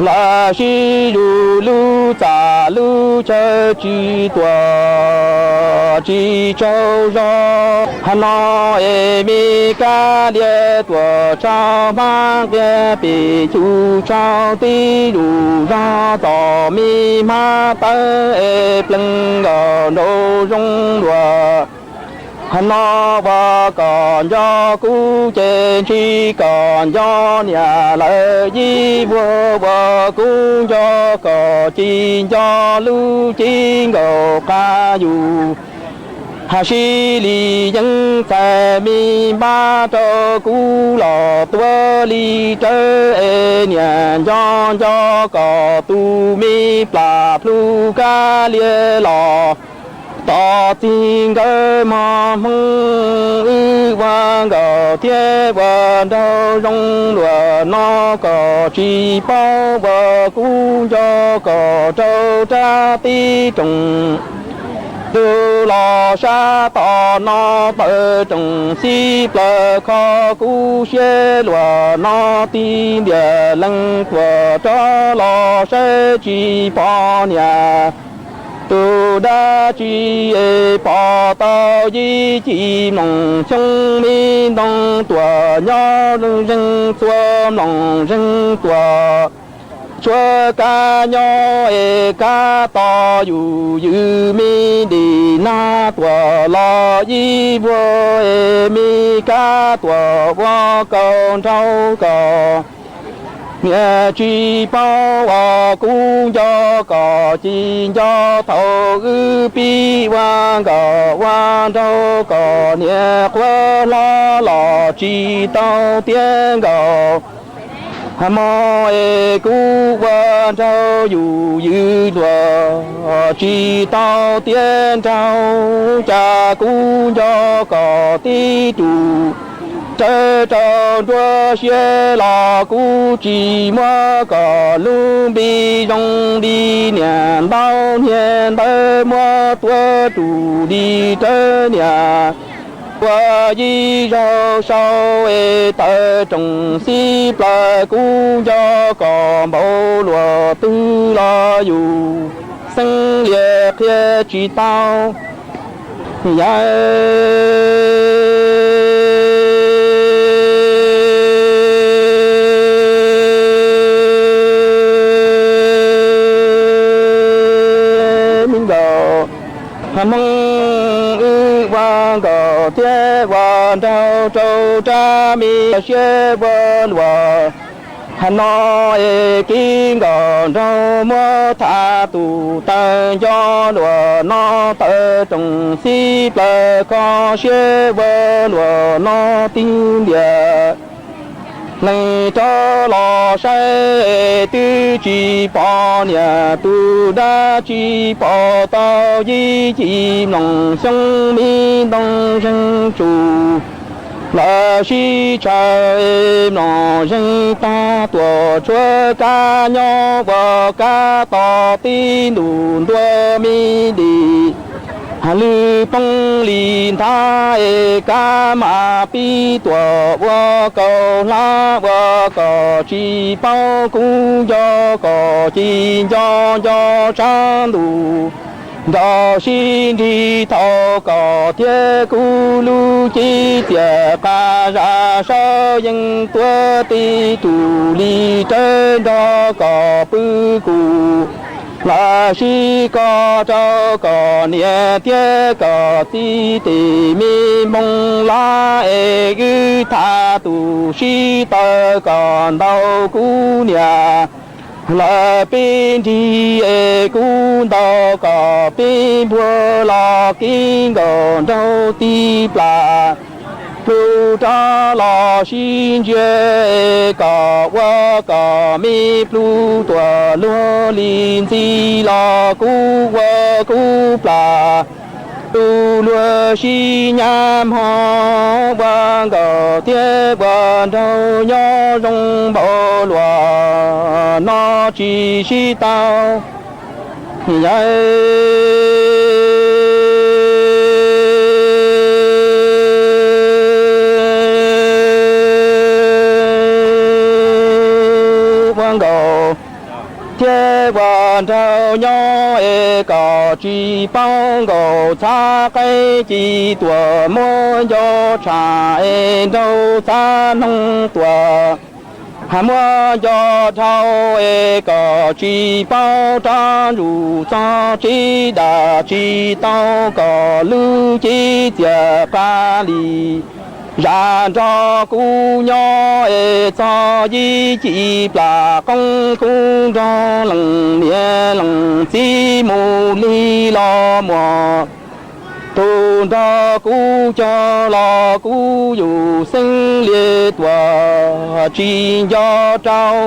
lawm sib zus lub txam lub chaw tsis tuam tsis tsaug zog. Hmo no es me kab liab tuam tsho hmab qia pem xyu tsho tib zus zog tom me hmab tawb es plees nkaus nraug zoo luaj. Hmo no ua kom nco kuv ces ntshis kom nco niam lawv yij vuag ua kuv nco kom ci nco lub ci nkaus qab yus. Ha sib li yeej txhais me npab rau kuv los tuab li rawv es niam nco nco kom tus me plam plhu kab liab los. Tom txig nkawd mog hmoob wb ua nkaus thiab ua nraug zoo luaj no kom tsis paub ua kuv nco kom raug rab tib rooj. Tus los sab tom no tawm rooj xib plaws kho kuv siab luaj no tib ntiag leej tuam rov los saib tsis pom niam. Tus dab tsi es pom tau yib ci mloog xyoob me ntoo tuam nyob zeeg zeeg txhua mloog zeeg tuam. Tshuav kab nyob es kab to yus ywm me dim nag tuam los yib vuag es me kab tuam ua kaus nraug kom niam tsis paub ua kuv nco kom ci nco thaum wb pib ua nkaus ua nraug kom niam qhuav hlob los tsis tau tiav nkaus. Hmo es kuv ua nraug yus ywm luaj tsis tau tiav nraug cas kuv nco kom tib tug rawv rau nruab siab los kuv tsis muab kom lub npe zoo li niam ntau niag ntawd muab tuav tus li rawv niam. Ua yib zaug sau es tawm rooj xib plaws kuv nco kom npaum luaj twg los yus xeeb lias qhia tsis tau. Yawg me nkaus Hmoob wb ua nkaus thiab ua nraug rau rab me siab ua luaj. Hmo no es kib nkawm nraug muab tham tus taw nco luaj no tawm rooj xib plaws kho siab ua luaj no tib ntiag. Leej rov los saib twb tsis pom niam tus dab tsi pom tau yib ci mloog xyoob me ntoo zeeg tsuj lawm sib tshaw mloog zeeg tag tuam tshuav kab nyob ua kab to tib ntus ntua me dim lwj poob li nthav es kab mas pib tuam ua kaus hlab ua kom tsis paub kub nco kom ci nco nco tshav ntuj Nrog sib nrig thaum kom thiab kuv lub cib txias qas zam saub yeej tuav tib tug li rawv nrog kom pw kuv los sib kos rau kom niam thiab kom txiv tes me npoo lab es wb tham tus sib taw kom ntaus kuv niam lawv peb nrig es kuv ntaus kom peb npuag los kev nkaus nraug tib plas plhu rov los sib ntsia es kom ua kom me plhu tuam luag li ntxi los kuv ua kuv plas plhu luag sib nyab mog. Ua nkaus thiab ua nraug nyob zoo npaum luas no tsis sib tau. Yog ua nkaus thiab ua nraug nyob es kom tsis paub nkaus txhab qaib ci tuam muab nco tsham es nraug txhab noog tuam muab nco dhau es kom tsis paub rov ntsuj txog tsev dam tsis tau kom lub cib txias qas li zam nrog kuv nyob es txog yib cim plas qoob kuv nrog leej niam leej txiv mus li los muaj tus nrog kuv cog los kuv yus xeeb lias tuam tsis nco rau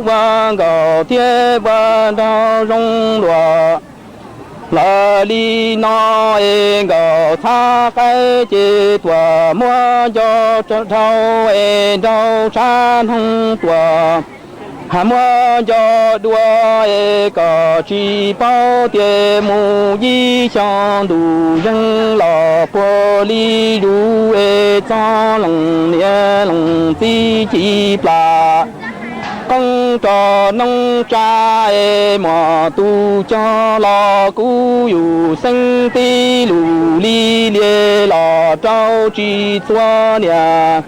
ua nkaus thiab ua nraug zoo luam lawm li no es nkaus txhab qaib ces tuam muab nco dhau es nraug txhab noog tuam muab nco dua es kom tsis paub tias mus yib xyoo ntuj zeeg los puag li zus es txog leej niam leej txiv cim plas qoob rau noob tsa es muaj tus cog los kuv yus xeeb tib lus li lias los rau tsis txhua niam.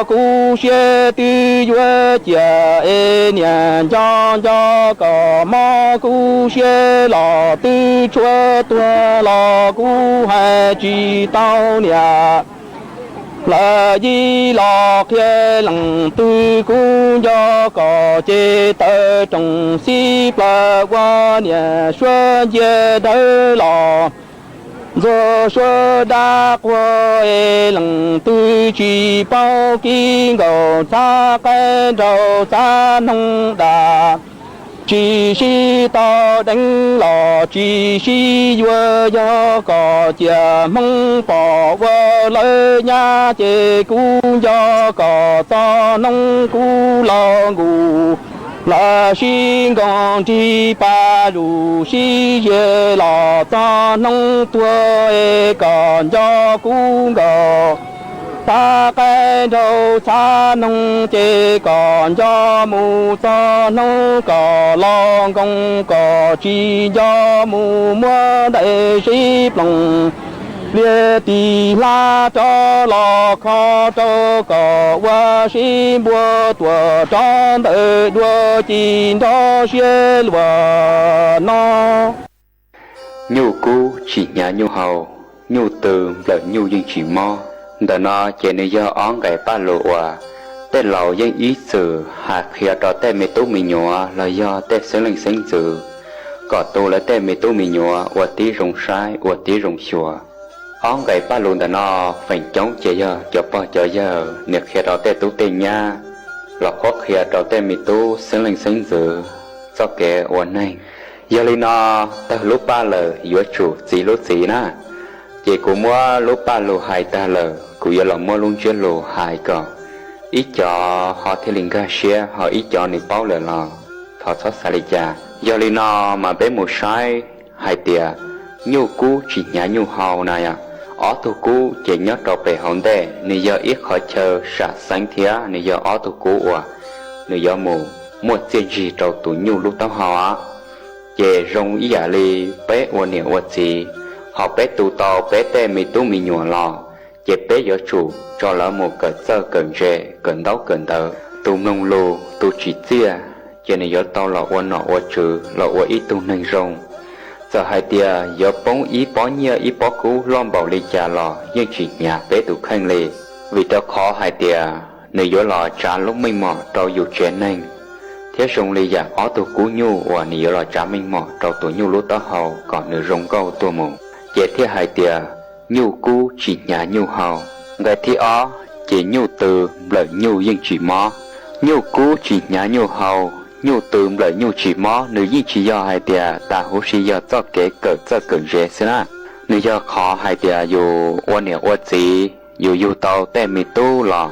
Kuv siab twb yuav ciam es niam nco nco kom mob kuv siab los twb tshuav tuag los kuv hais tsis tau niam lawm yib los qhia leej twg kuv nco kom ces tawm rooj xib plaws ua niam suab ncia dawb los ntxuag suab dab quag es leej twg tsis paub kib nkaus txhab qaib nraug txhab noog dam tsis sib tau deev los tsis sib yuav yog kom ciam Hmoob pom ua lawv nyab ces kuv nco kom txog noob kuv laus nkus lawm sib nkoos nrig pas zus sib ze los txog noob tuag es kom nco kuv nkaus txhab qaib nraug txhab noog ces kom nco mus txog noob kom los nkoos kom tsis nco mus muab ntais sib ploos lias tis hlab rov los kho rau kom ua sib npua tuam rov ntawm dua ci nrov siab luag no. Nyuj kub tsis hnyav nyuj hau, nyuj tw nplawm nyuj yeej tsis mob. Ntawm no ces nws yog ob nqe paj lug uas tej laus yeej ib txwm hais qhia rau tej me tub me nyuam los yog tej xeeb leej xeeb ntxwv kom tu lawv tej me tub me nyuam ua tib zoo saib ua tib zoo xyuas. Ob nqe paj lug ntawm no feem coob ces yog cov pog cov yawg nws qhia rau tej tub tej nyab los qhuab qhia rau tej me tub xeeb leej xeeb ntxwv txoj kev ua neeg. Yog li no, tag lub paj lawm yuav tsum txiv lub txiv na. Ces kuv muab lub paj lug hais tag lawm, kuv yuav los muab lub ntsiab lus hais kom ib cov ho thiaj li nkag siab, ho ib cov nws paub lawm los thov txhob xav li cas. Yog li no mas peb mus saib hais tias nyuj kub tsis hnyav nyuj hau na yom. Ob tug kub ces nyob rau pem hauv ntej, nws yog ib qhov chaw sam xeeb thiab nws yog ob tug kub uas nws yuav mus muaj txiaj ntsig rau tus nyuj lub taub hau os. Ces zoo ib yam li peb ua niam ua txiv, ho peb tu tau peb tej me tub me nyuam los, ces peb yuav tsum tso lawv mus kawm txawj kawm ntse, kawm ntaub kawm ntawv. Tus mloog lus, tus tsim txiaj, ces nws yuav tau los ua nom ua tswv, los ua ib tug neeg zoo. Txawm hais tias yuav poob ib pob nyiaj ib pob kub loj npaum li cas los yeej tsis hnyav peb tus kheej li, vim rau qhov hais tias nws yuav los tsav lub meej mom rau yus tsev neeg, thiab zoo li yam ob tug kub nyuj uas nws yuav los tsav meej mom rau tus nyuj lub taub hau kom nws zoo nkauj tuag mus. Ces thiaj hais tias nyuj kub tsis hnyav nyuj hau. Nqe thib ob ces nyuj tw nplawm nyuj yeej tsis mob. Nyuj kub tsis hnyav nyuj hau, nyuj tw nplawm nyuj tsis mob, nws yeej tsis yog hais tias tas huv si yog txoj kev kawm txawj kawm ntse xwb na. Nws yog qhov hais tias yus ua niam ua txiv, yus yug tau tej me tub los,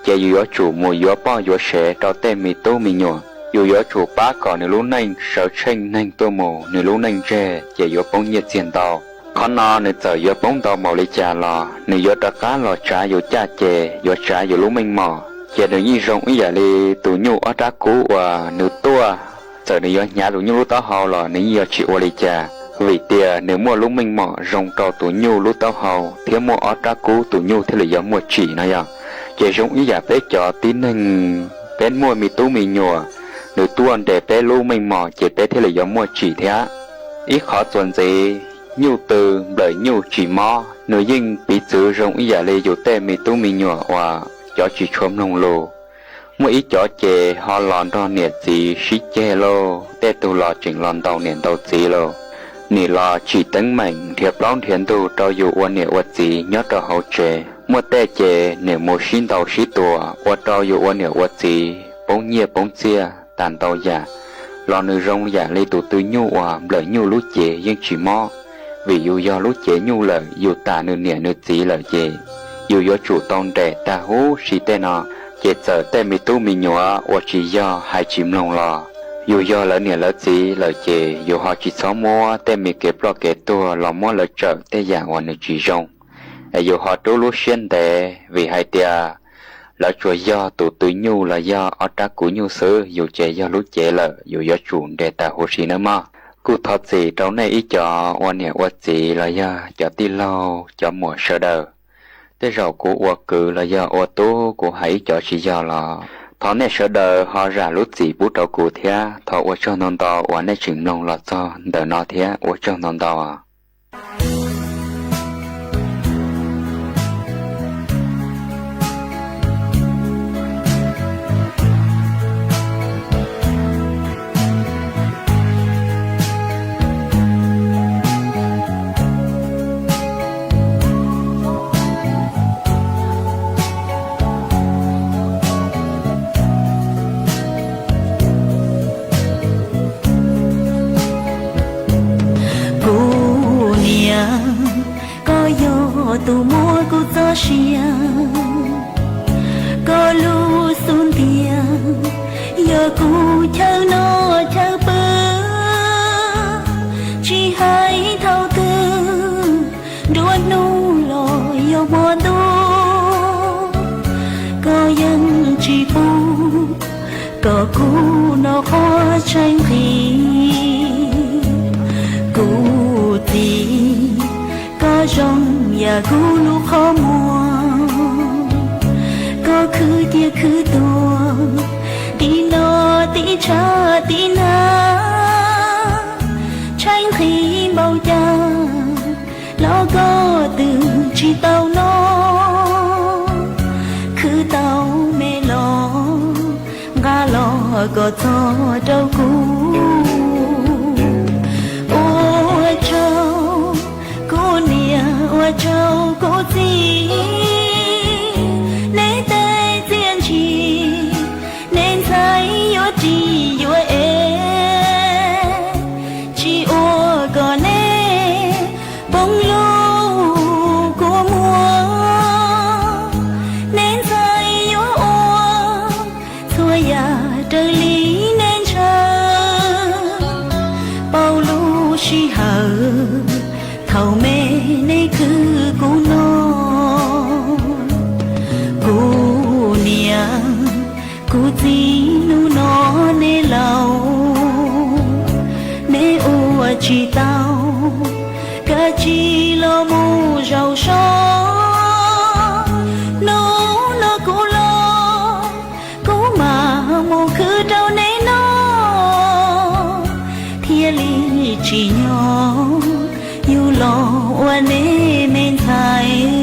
ces yus yuav tsum mus yuav poj yuav sev rau tej me tub me nyuam. Yus yuav tsum pab kom nws lub neej sawv tsheej neeg tuaj mus, nws lub neej ntseg ces yuav poob nyiaj txiag ntau. Qhov no nws txawm yuav poob ntau npaum li cas los nws yuav rov qab los tsav yus caj ces yuav tsav yus lub meej mom, ces nws yeej zoo ib yam li tus nyuj ob rab kub uas nws tuaj, txawm nws yuav hnyav tus nyuj lub taub hau los nws yeej yuav tsis ua li cas, vim tias nws muaj lub meej mom zoo rau tus nyuj lub taub hau thiab muaj ob rab kub tus nyuj thiaj li yuav muaj tsim no yog. Ces zoo ib yam peb cov tib neeg, peb muaj me tub me nyuam, nws tuaj nres peb lub meej mom ces peb thiaj li yuav muaj tsim thiab. Ib qhov txuas ntxiv, nyuj tw nplawm nyuj tsis mob, nws yeej piv txwv zoo ib yam li yus tej me tub me nyuam uas cov tsis tshua mloog lus. Muaj ib cov ces ho los nrog niam txiv sib ceg lauj, tej tug los tseem los ntaus niam ntaus txiv lauj. Nim los tsim teeb meem nrhiav plaub nrhiav ntug rau yus ua niam ua txiv nyob rau hauv tsev, muaj tej ces nim mus sib ntaus sib tua ua rau yus ua niam ua txiv poob nyiaj poob txiaj tas ntau yam. Los nws zoo yam li tus tw nyuj uas nplawm nyuj lub cev yeej tsis mob, vim yus yog lub cev nyuj lawm, yus tas nws niam nws txiv lawm ces yus yuav tsum tau nres tag huv si tej no. Ces txawm tej me tub me nyuam uas tsis yog hais tsis mloog los, yus yog lawv niam lawv txiv lawm ces yus ho tsis txhob muab tej me kev ploj kev tuag los muab lawv tsawm tej yam uas nws tsis zoo, es yus ho rub lub siab ntev vim hais tias lawv tsuas yog tus tw nyuj los yog ob rab kuv nyuj xwb, yus ces yog lub cev lawm, yus yuav tsum nres tag huv si nawb mog. Kuj thov txim rau nej ib co ua niam ua txiv los yog cov tij laug cov muam sawv daws. Tej zaum kuv ua kwv los yog ua tub kuv hais ib co tsis yog los thov nej sawv daws ho zam lub txim pub rau kuv thiab. Thov ua tsaug ntau ntau uas nej tseem mloog los txog ntawm no thiab ua tsaug ntau ntau. Kuv niam, koj yog tus muab kuv txoj sia, koj lub xub ntiag yog kuv chaw noj chaw pw, tsis hais thaum twg, nruab hnub los yog hmo ntuj, koj yeej tsis pub kom kuv noj qhov tshaib nqhis. Kuv txiv, koj zoo yam kuv lub qhov muag, koj khwv tiag khwv tuag, tib no tib tshav tib nag, tshaib nqhis npaum cas los koj twb tsis tau noj, khwv tau me los nqa los kom txog rau kuv. Ua tsaug kuv niam, ua tsaug kuv txiv, neb tej txiaj ntsig, neb ntxhais yuav ris yuav ev, tsis ua kom neb poob lub kua muag, neb ntxhais yuav ua txhua yam raws li neb ntshaw. Paub lub sij hawm thaum me neb khwv kuv noj, kuv niam, kuv txiv, hnub no neb laus, neb Tsis tau, kav tsij los mus zaum so. Hnub no kuv los, kuv mam mus khwv rau neb noj, thiaj li tsim nyog yug los ua neb me ntxhais.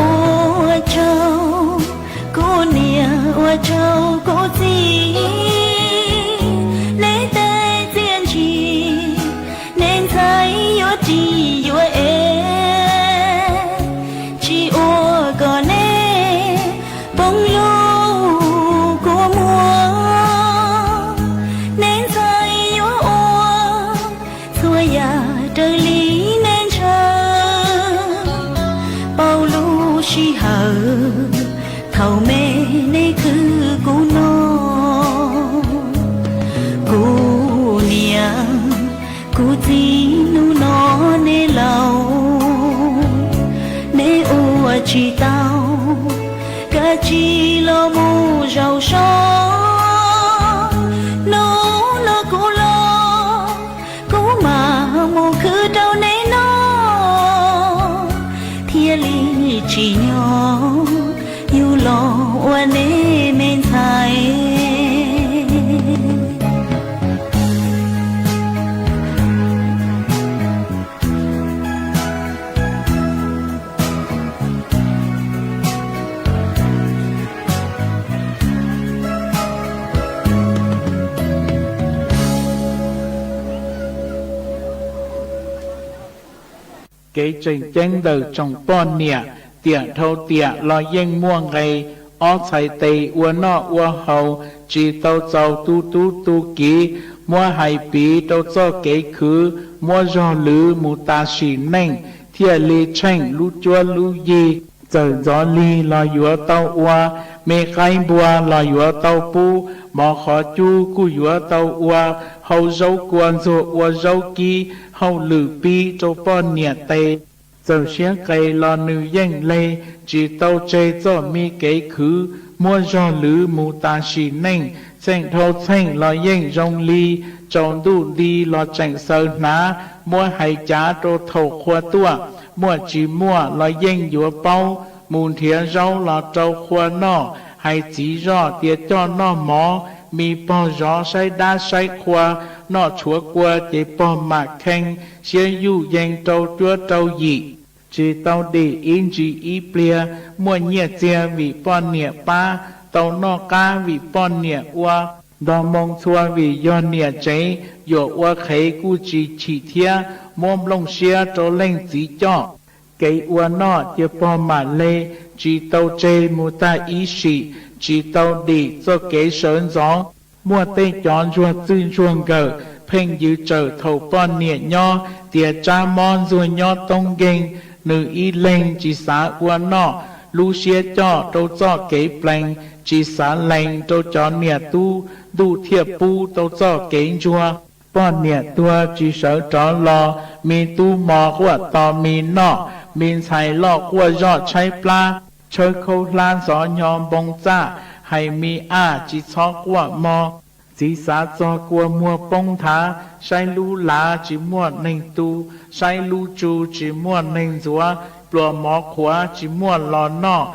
Ua tsaug kuv niam, ua tsaug kuv txiv, neb tej txiaj ntsig, neb ntxhais yuav ris yuav ev, tsis ua kom neb poob lub kua muag. Neb ntxhais yuav ua txhua yam raws li neb ntshaw, paub lub sij hawm thaum me neb khwv kuv noj. Kuv niam kuv txiv, hnub no neb laus, neb ua tsis tau, kav tsij los mus zaum so. Hnub no kuv los, kuv mam mus khwv rau neb noj, thiaj li tsim nyog yug los ua neb me ntxhais. Kev tseem ceeb ntawm tsoom poj niam, tiam dhau tiam los yeej muaj nqe. Ob txhais tes ua noj ua haus, tsis tau txaus tu tub tu kiv, muab hais piv rau txoj kev khwv, muab zog lwv mus tas sim neej, thiaj li tsheej lub cuab lub yig. Txawm ntxov lig los yuav tau ua, me qaib npua los yuav tau pub, mov qhov cub kuj yuav tau ua, hau zaub kua ntxuag ua zaub kib, hauj lwm pib rau poj niam tes. Txawm siab qes los nws yeej leg, tsis tau tseg txoj me kev khwv, muab zog lwv mus tas sim neej, txheej dhau txheej los yeej zoo li, tsaus ntuj nti los tseem xaws hnav, muab hais cav rau thaum qhua tuaj, muaj tsis muaj los yeej yuav paub, mus nrhiav zaub los rau qhua noj, hais txiv zoj tias coj noj mov, me pog zov saib dab saib qhua, noj tshuav kua ces pog mam kheej, siab yuj yees rau cuab rau yim. Tsis tau dim ib ntsis ib pliag, muaj nyiaj txiag vim poj niam pab, tau noj qab vim poj niam ua, nto moo txhua vim yog niam tsev, yuam ua qhev kuj tsis chim thiab, muab nplooj siab rau leej txiv coj. Kev ua noj cia pog mam le, tsis tau tseg mus tag ib sim, tsis tau dim txoj kev sawv ntxov. Muaj tej cov ntsuag txwj ntsuag nkawm, pheej yws tsawm thaum poj niam nyob, tias tsab mob ntxuag nyob toob nkeeg, nws ib leeg tsis xav ua noj, lub siab coj rau txoj kev plees, tsis xav lees rau cov niam tub, ntuj thiaj pub tau txoj kev ntsuag. Poj niam tuag tsis sawv rov los, me tub mos quaj tos me noj, me ntxhais loj quaj zoj tshaib plab, tshawb khaub hlab ntxov nyo npoo txaj, hais me aj tsis txhob quaj mog. Txiv xav txog kua muag poob nthav, saib lub lav tsis muaj neeg tu, saib lub tsu tsis muaj neeg ntxuav, pluas mov qhuav tsis muaj los noj,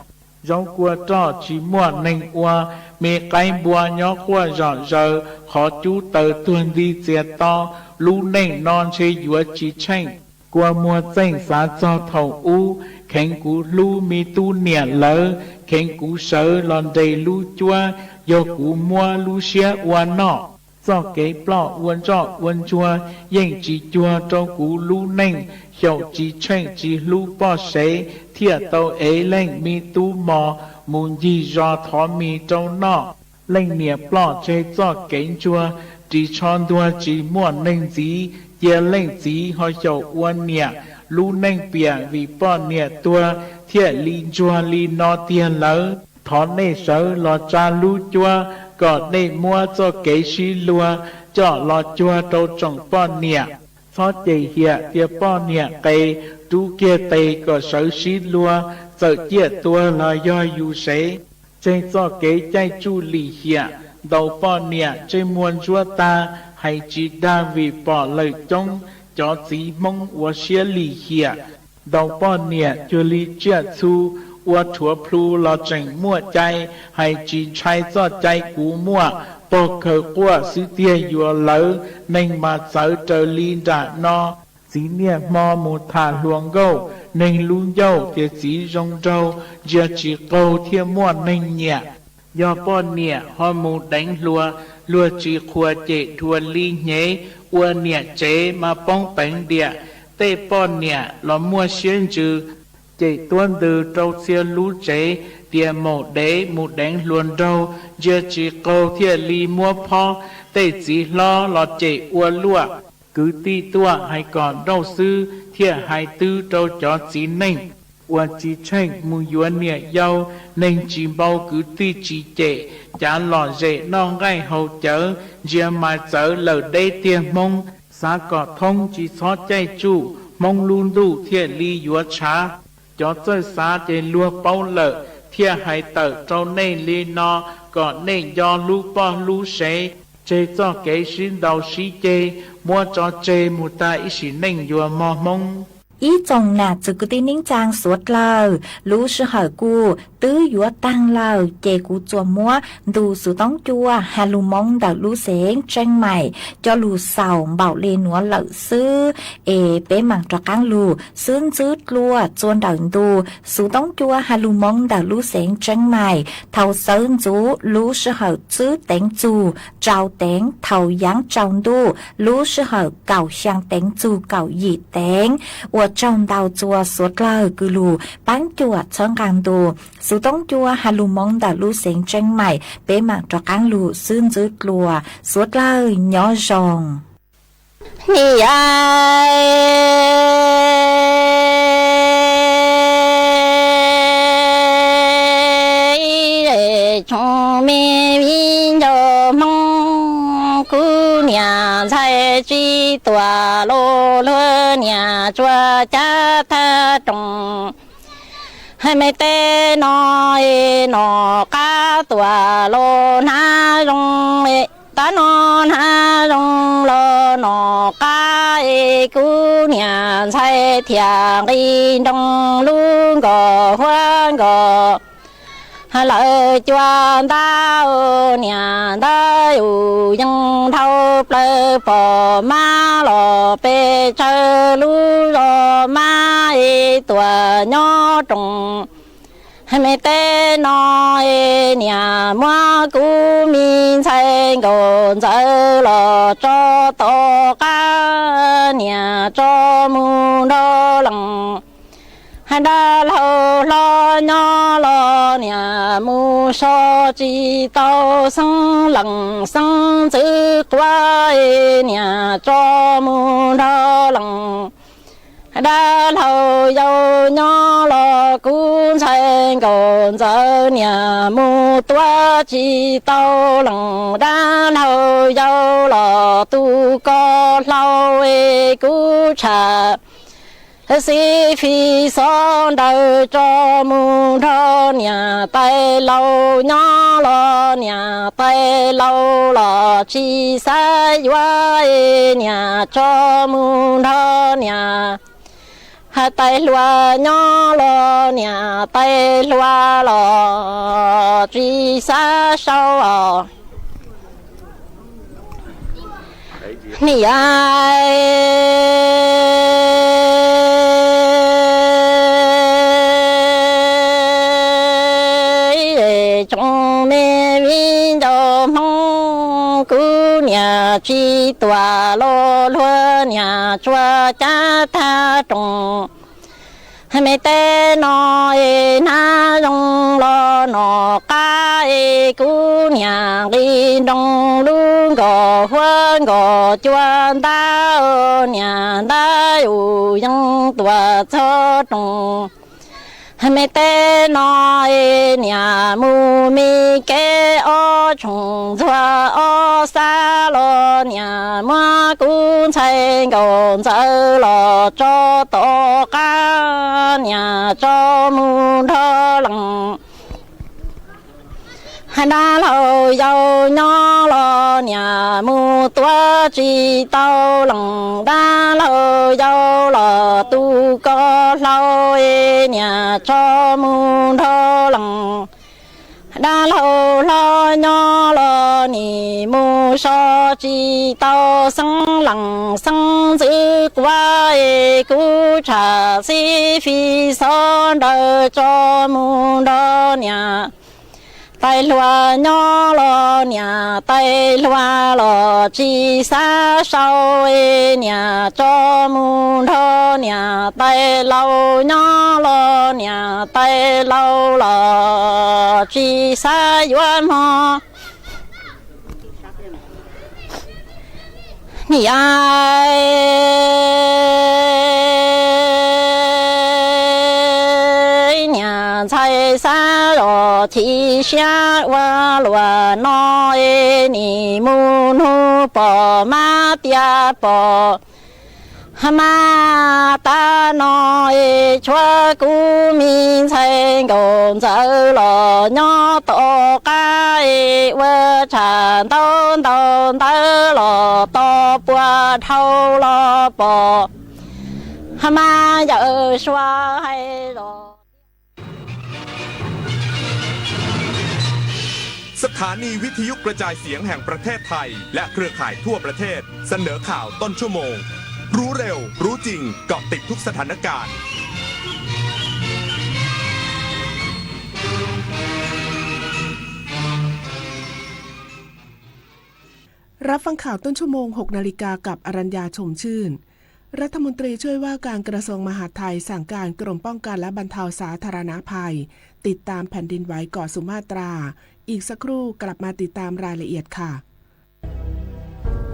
zaub kua roj tsis muaj neeg ua, me qaib npua nyob quaj zom zaws, qhov cub taws tuag nti txias to, lub neej no ntshe yuav tsis tsheej. Kua muag txeej xav txog thaum ub, kheev kuv hlub me tub niam lawv, kheev kuv sawv los nres lub cuab, yog kuv muab lub siab ua noj. Txoj kev ploj ua ntsoj ua ntsuag yeej tsis cuag rau kuv lub neej, xyaum tsis tsheej tsis hlub poj sev, thiaj tau ev leej me tub mos mus ncig zos thov mis rau noj. Leej niam ploj tseg txoj kev ntsuag, ris tsho ntuag tsis muaj neeg ntxiv, cia leej txiv ho xyaum ua niam, lub neej piam vim poj niam tuag, thiaj li ntsuag li no tiag lawm. Thov nej sawv los tsa lub cuab kom nej muab txoj kev sib luag coj los cuag rau tsoom poj niam. Txhob cem hiam tias poj niam qes, rub kiag tes kom sawv sib luag, txawm ciaj tuag los yog yus sev. Tseg txoj kev caij tsuj lim hiam, ntaus poj niam ntsej muag ntsuab tag, hais tsis dag vim pom lawm coob cov txiv Hmoob ua siab lim hiam. Ntaus poj niam cuag li tsiaj txhu, ua rhuav plhu los tseem muaj cai, hais tsis ntshai txoj cai kuv muaj, pog khaws quaj xwb tiag yuav lawv, neeg mas txawv raws li nram no. Txiv niaj hmo mus tham hluas nkauj, neeg lub ncauj tias txiv zoo nraug, ntsia tsis qaug thiaj muaj neeg nyiam. Yog poj niam ho mus deev hluas, luag tsis qhuas cem dhuav li hnyev, ua niam tsev mas poob peev diam. Tej poj niam los muaj siab ntsws, cem tuab ntws rau txhia lub tsev, tias maum dev mus deev hluas nraug, ntsia tsis qaug thiaj li muab phob. Tej txiv hlob los cem ua luaj, kwv tij tuaj hais kom nrauj xwb thiaj hais twb rau cov txiv neej. Uas tsis tsheej mus yuav niam yau, neeg tsis npau kwv tij tsis cem, cav lom zem noj nqaij haus cawv, ntsia mas txawv lawm deb tiag Hmoob. Xav kom thoob tsis txhob caij tsuj, Hmoob lub ntuj thiaj li yuav tshav. Cov txawj xav ces luag paub lawm, thiaj hais tawm rau nej li no, kom nej nco hlub poj hlub sev, tseg txoj kev sib ntaus sib ceg, muab tso tseg mus tag ib sim neej yuav mog Hmoob. Ib tsoom nam txwv kwv tij neej tsaa suav dlawg, lub sij hawm kuj twb yuav taag lawm, ces kuv tsuas muab ntu xuv toob cua has lug moo ntawm lub xeev Tseeb Maim coj lug xaus npaum le nuav lawm xwb, es peb maam rov qaab lug xwb ntxwb dlua txua ntawm ntu xuv toob cua has lug moo ntawm lub xeev Tseeb Maim thaus xawv ntxuv lub sij hawm tsib teev txug rau teev thaus yaav tsaus ntuj lub sij hawm kaum xyaa teev txug kaum yim teev. Ua tsaug ntau txua suav dlawg kws lug paab cuam txhawb nqaa ntu xuv toob cua has lug moo ntawm lub xeev Tseeb Maim, peb maam rov qaab lug xwb ntxwb dlua, suav dlawg nyob zoo. Nim tsoom me viv ncaus Hmoob, kuv niam ntxhais tsis tuam los luag niam tsuas cab thaj roos. Hais me teb no, nom qab tuam los hnav zoo, tab no hnav zoo los nom qab es kuv niam ntxhais thiaj nqi nroo lub nkos huab nkos. Lawv cua ntab niam ntab yus yeej dhau plaws pom mab los pes tsawg lub zos mab es tuam nyob roos. Hais me teb no es niam muab kuv me ntxhais nkauj ntxawm los tso tom qab niam tso mus nrog lees. Hais dab laug hlob nyob los niam mus so tsis tau xeeb lees xeeb ntxwv quav es niam tso mus nrog lees. Dab laug yau nyob los kuv ntxhais nkauj ntxawm niam mus tuav tsis tau lees. Dab laug yau los tu koj hlau es kuv tsham xib fim xov nraws tso mus nrog niam. Tais laus nyob los niam tais laus los tsis xav yuav es niam tso mus nrog niam. Hais tais hluas nyob los niam tais hluas los tsis xav sau os. Niam tsoom me viv ncaus Hmoob, kuv niam tsis tuam los luag niam tsuas cab thaj roos. Me teb no es hnav zoo los nom qab es kuv niam nqi nroo lub nkos huab nkos cua ntab niam ntab yus yeej tuam txog roos. Me teb no es niam mus me kev ob tshooj ntxuag ob xab los niam muab kuv ntxhais nkauj ntxawm los tso tom qab niam tso mus nrog lees. Dab laug yau nyob los niam mus tuav tsis tau lees, dab laug yau los tu koj hlau es niam tso mus nrog lees. Dab laug hlob nyob los nim mus so tsis tau xeeb lees xeeb ntxwv quav es kuv tsham xib fis xov nraws tso mus nrog niam. Tais hluas nyob los niam tais hluas los tsis xav sau es niam tso mus nrog niam. Tais laus nyob los niam tais laus los tsis xav yuav mog. Niam, niam ntxhais xav los chim siab ua luaj no es nim mus nug pom mab tias pom mab tab no es tshuav kuv me ntxhais nkauj ntxawm los nyob tom qab es ua tsham ntau ntau ntawv los tos puas dhau los pom mab yawm suav hais los. Stalini Vithuyuk Krachai Siav Heem Prathej Thai และเครือข่ายทั่วประเทศ เสนอข่าวต้นชั่วโมง รู้เร็ว รู้จริง เกาะติดทุกสถานการณ์ รับฟังข่าวต้นชั่วโมง หกนาฬิกา กับอรัญญา ชมชื่น รัฐมนตรีช่วยว่าการกระทรวงมหาดไทยสั่งการกรมป้องกันและบรรเทาสาธารณภัย ติดตามแผ่นดินไหวเกาะสุมาตรา อีกสักครู่กลับมาติดตามรายละเอียดค่ะ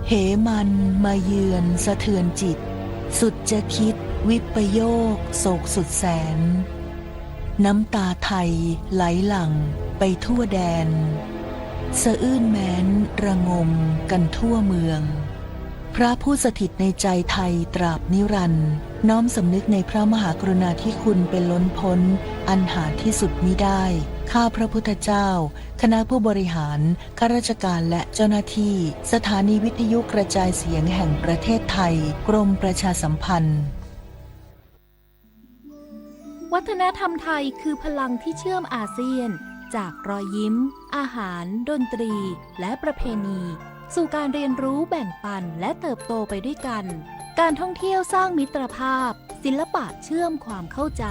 เหมันมาเยือนสะเทือนจิต สุดจะคิดวิปโยคโศกสุดแสน น้ำตาไทยไหลหลั่งไปทั่วแดน สะอื้นแม้นระงมกันทั่วเมือง พระผู้สถิตในใจไทยตราบนิรันดร์ น้อมสำนึกในพระมหากรุณาธิคุณเป็นล้นพ้น อันหาที่สุดมิได้ ข้าพระพุทธเจ้า คณะผู้บริหาร ข้าราชการและเจ้าหน้าที่ สถานีวิทยุกระจายเสียงแห่งประเทศไทย กรมประชาสัมพันธ์ วัฒนธรรมไทยคือพลังที่เชื่อมอาเซียน จากรอยยิ้ม อาหาร ดนตรี และประเพณี สู่การเรียนรู้แบ่งปันและเติบโตไปด้วยกัน การท่องเที่ยวสร้างมิตรภาพ ศิลปะเชื่อมความเข้าใจ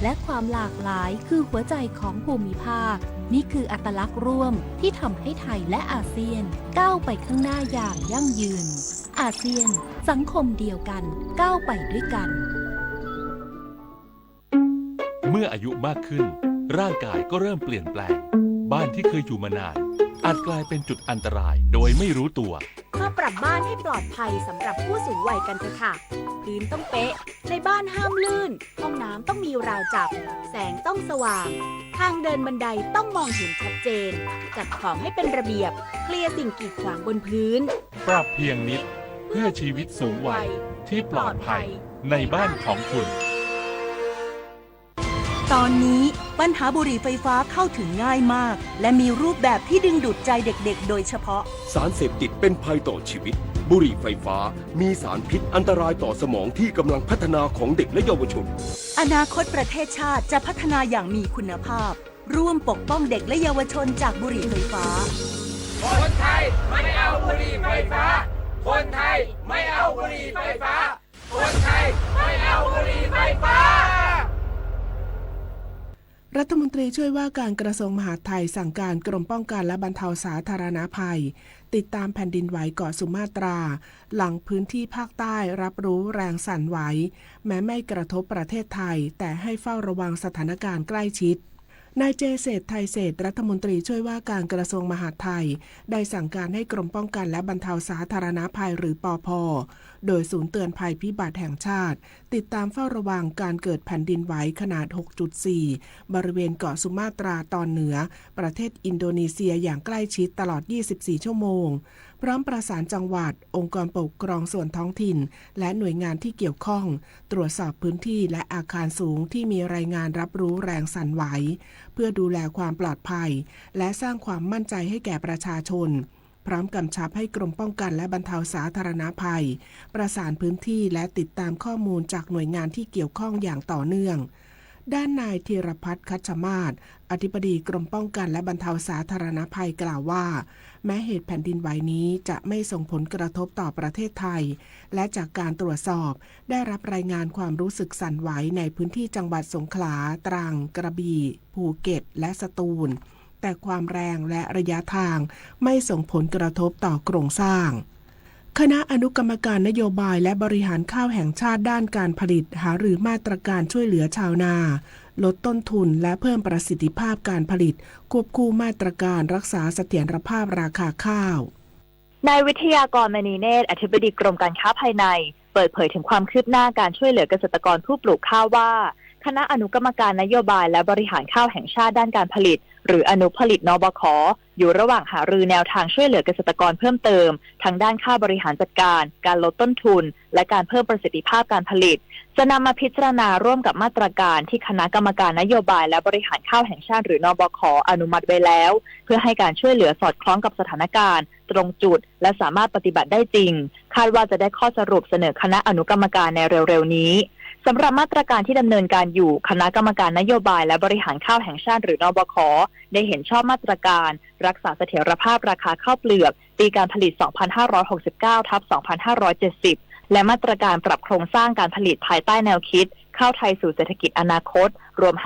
และความหลากหลายคือหัวใจของภูมิภาค นี่คืออัตลักษณ์ร่วมที่ทำให้ไทยและอาเซียนก้าวไปข้างหน้าอย่างยั่งยืน อาเซียน สังคมเดียวกัน ก้าวไปด้วยกัน เมื่ออายุมากขึ้น ร่างกายก็เริ่มเปลี่ยนแปลง บ้านที่เคยอยู่มานาน อาจกลายเป็นจุดอันตรายโดยไม่รู้ตัว มาปรับบ้านให้ปลอดภัยสำหรับผู้สูงวัยกันเถอะค่ะ พื้นต้องเป๊ะ ในบ้านห้ามลื่น ห้องน้ำต้องมีราวจับ แสงต้องสว่าง ทางเดินบันไดต้องมองเห็นชัดเจน จัดของให้เป็นระเบียบ เคลียร์สิ่งกีดขวางบนพื้น ปรับเพียงนิด เพื่อชีวิตสูงวัยที่ปลอดภัยในบ้านของคุณ ตอนนี้ปัญหาบุหรี่ไฟฟ้าเข้าถึงง่ายมาก และมีรูปแบบที่ดึงดูดใจเด็กๆ โดยเฉพาะ สารเสพติดเป็นภัยต่อชีวิต บุหรี่ไฟฟ้ามีสารพิษอันตรายต่อสมองที่กำลังพัฒนาของเด็กและเยาวชน อนาคตประเทศชาติจะพัฒนาอย่างมีคุณภาพ ร่วมปกป้องเด็กและเยาวชนจากบุหรี่ไฟฟ้า คนไทยไม่เอาบุหรี่ไฟฟ้า คนไทยไม่เอาบุหรี่ไฟฟ้า คนไทยไม่เอาบุหรี่ไฟฟ้า รัฐมนตรีช่วยว่าการกระทรวงมหาดไทยสั่งการกรมป้องกันและบรรเทาสาธารณภัย ติดตามแผ่นดินไหวเกาะสุมาตรา หลังพื้นที่ภาคใต้รับรู้แรงสั่นไหว แม้ไม่กระทบประเทศไทย แต่ให้เฝ้าระวังสถานการณ์ใกล้ชิด นายเจเศรษฐ ไทยเศรษฐ รัฐมนตรีช่วยว่าการกระทรวงมหาดไทย ได้สั่งการให้กรมป้องกันและบรรเทาสาธารณภัย หรือ ปอ พ โดยศูนย์เตือนภัยพิบัติแห่งชาติ ติดตามเฝ้าระวังการเกิดแผ่นดินไหวขนาด หกจุดสี่ บริเวณเกาะสุมาตราตอนเหนือ ประเทศอินโดนีเซียอย่างใกล้ชิดตลอด ยี่สิบสี่ ชั่วโมง พร้อมประสานจังหวัด องค์กรปกครองส่วนท้องถิ่น และหน่วยงานที่เกี่ยวข้อง ตรวจสอบพื้นที่และอาคารสูงที่มีรายงานรับรู้แรงสั่นไหว เพื่อดูแลความปลอดภัย และสร้างความมั่นใจให้แก่ประชาชน พร้อมกำชับให้กรมป้องกันและบรรเทาสาธารณภัย ประสานพื้นที่และติดตามข้อมูลจากหน่วยงานที่เกี่ยวข้องอย่างต่อเนื่อง ด้านนายธีรพัฒน์ คัชมาศ อธิบดีกรมป้องกันและบรรเทาสาธารณภัยกล่าวว่า แม้เหตุแผ่นดินไหวนี้จะไม่ส่งผลกระทบต่อประเทศไทย และจากการตรวจสอบ ได้รับรายงานความรู้สึกสั่นไหวในพื้นที่จังหวัดสงขลา ตรัง กระบี่ ภูเก็ต และสตูล แต่ความแรงและระยะทางไม่ส่งผลกระทบต่อโครงสร้าง คณะอนุกรรมการนโยบายและบริหารข้าวแห่งชาติด้านการผลิตหารือมาตรการช่วยเหลือชาวนา ลดต้นทุนและเพิ่มประสิทธิภาพการผลิต ควบคู่มาตรการรักษาเสถียรภาพราคาข้าว นายวิทยากร มณีเนตร อธิบดีกรมการค้าภายใน เปิดเผยถึงความคืบหน้าการช่วยเหลือเกษตรกรผู้ปลูกข้าวว่า คณะอนุกรรมการนโยบายและบริหารข้าวแห่งชาติด้านการผลิต หรืออนุผลิต นบข อยู่ระหว่างหารือแนวทางช่วยเหลือเกษตรกรเพิ่มเติม ทั้งด้านค่าบริหารจัดการ การลดต้นทุน และการเพิ่มประสิทธิภาพการผลิต จะนำมาพิจารณาร่วมกับมาตรการที่คณะกรรมการนโยบายและบริหารข้าวแห่งชาติ หรือ นบข อนุมัติไว้แล้ว เพื่อให้การช่วยเหลือสอดคล้องกับสถานการณ์ ตรงจุด และสามารถปฏิบัติได้จริง คาดว่าจะได้ข้อสรุปเสนอคณะอนุกรรมการในเร็วๆนี้ สำหรับมาตรการที่ดำเนินการอยู่ คณะกรรมการนโยบายและบริหารข้าวแห่งชาติ หรือ นบข ได้เห็นชอบมาตรการรักษาเสถียรภาพราคาข้าวเปลือกปีการผลิต สองพันห้าร้อยหกสิบเก้าทับสองพันห้าร้อยเจ็ดสิบ และมาตรการปรับโครงสร้างการผลิตภายใต้แนวคิด ข้าวไทยสู่เศรษฐกิจอนาคต รวม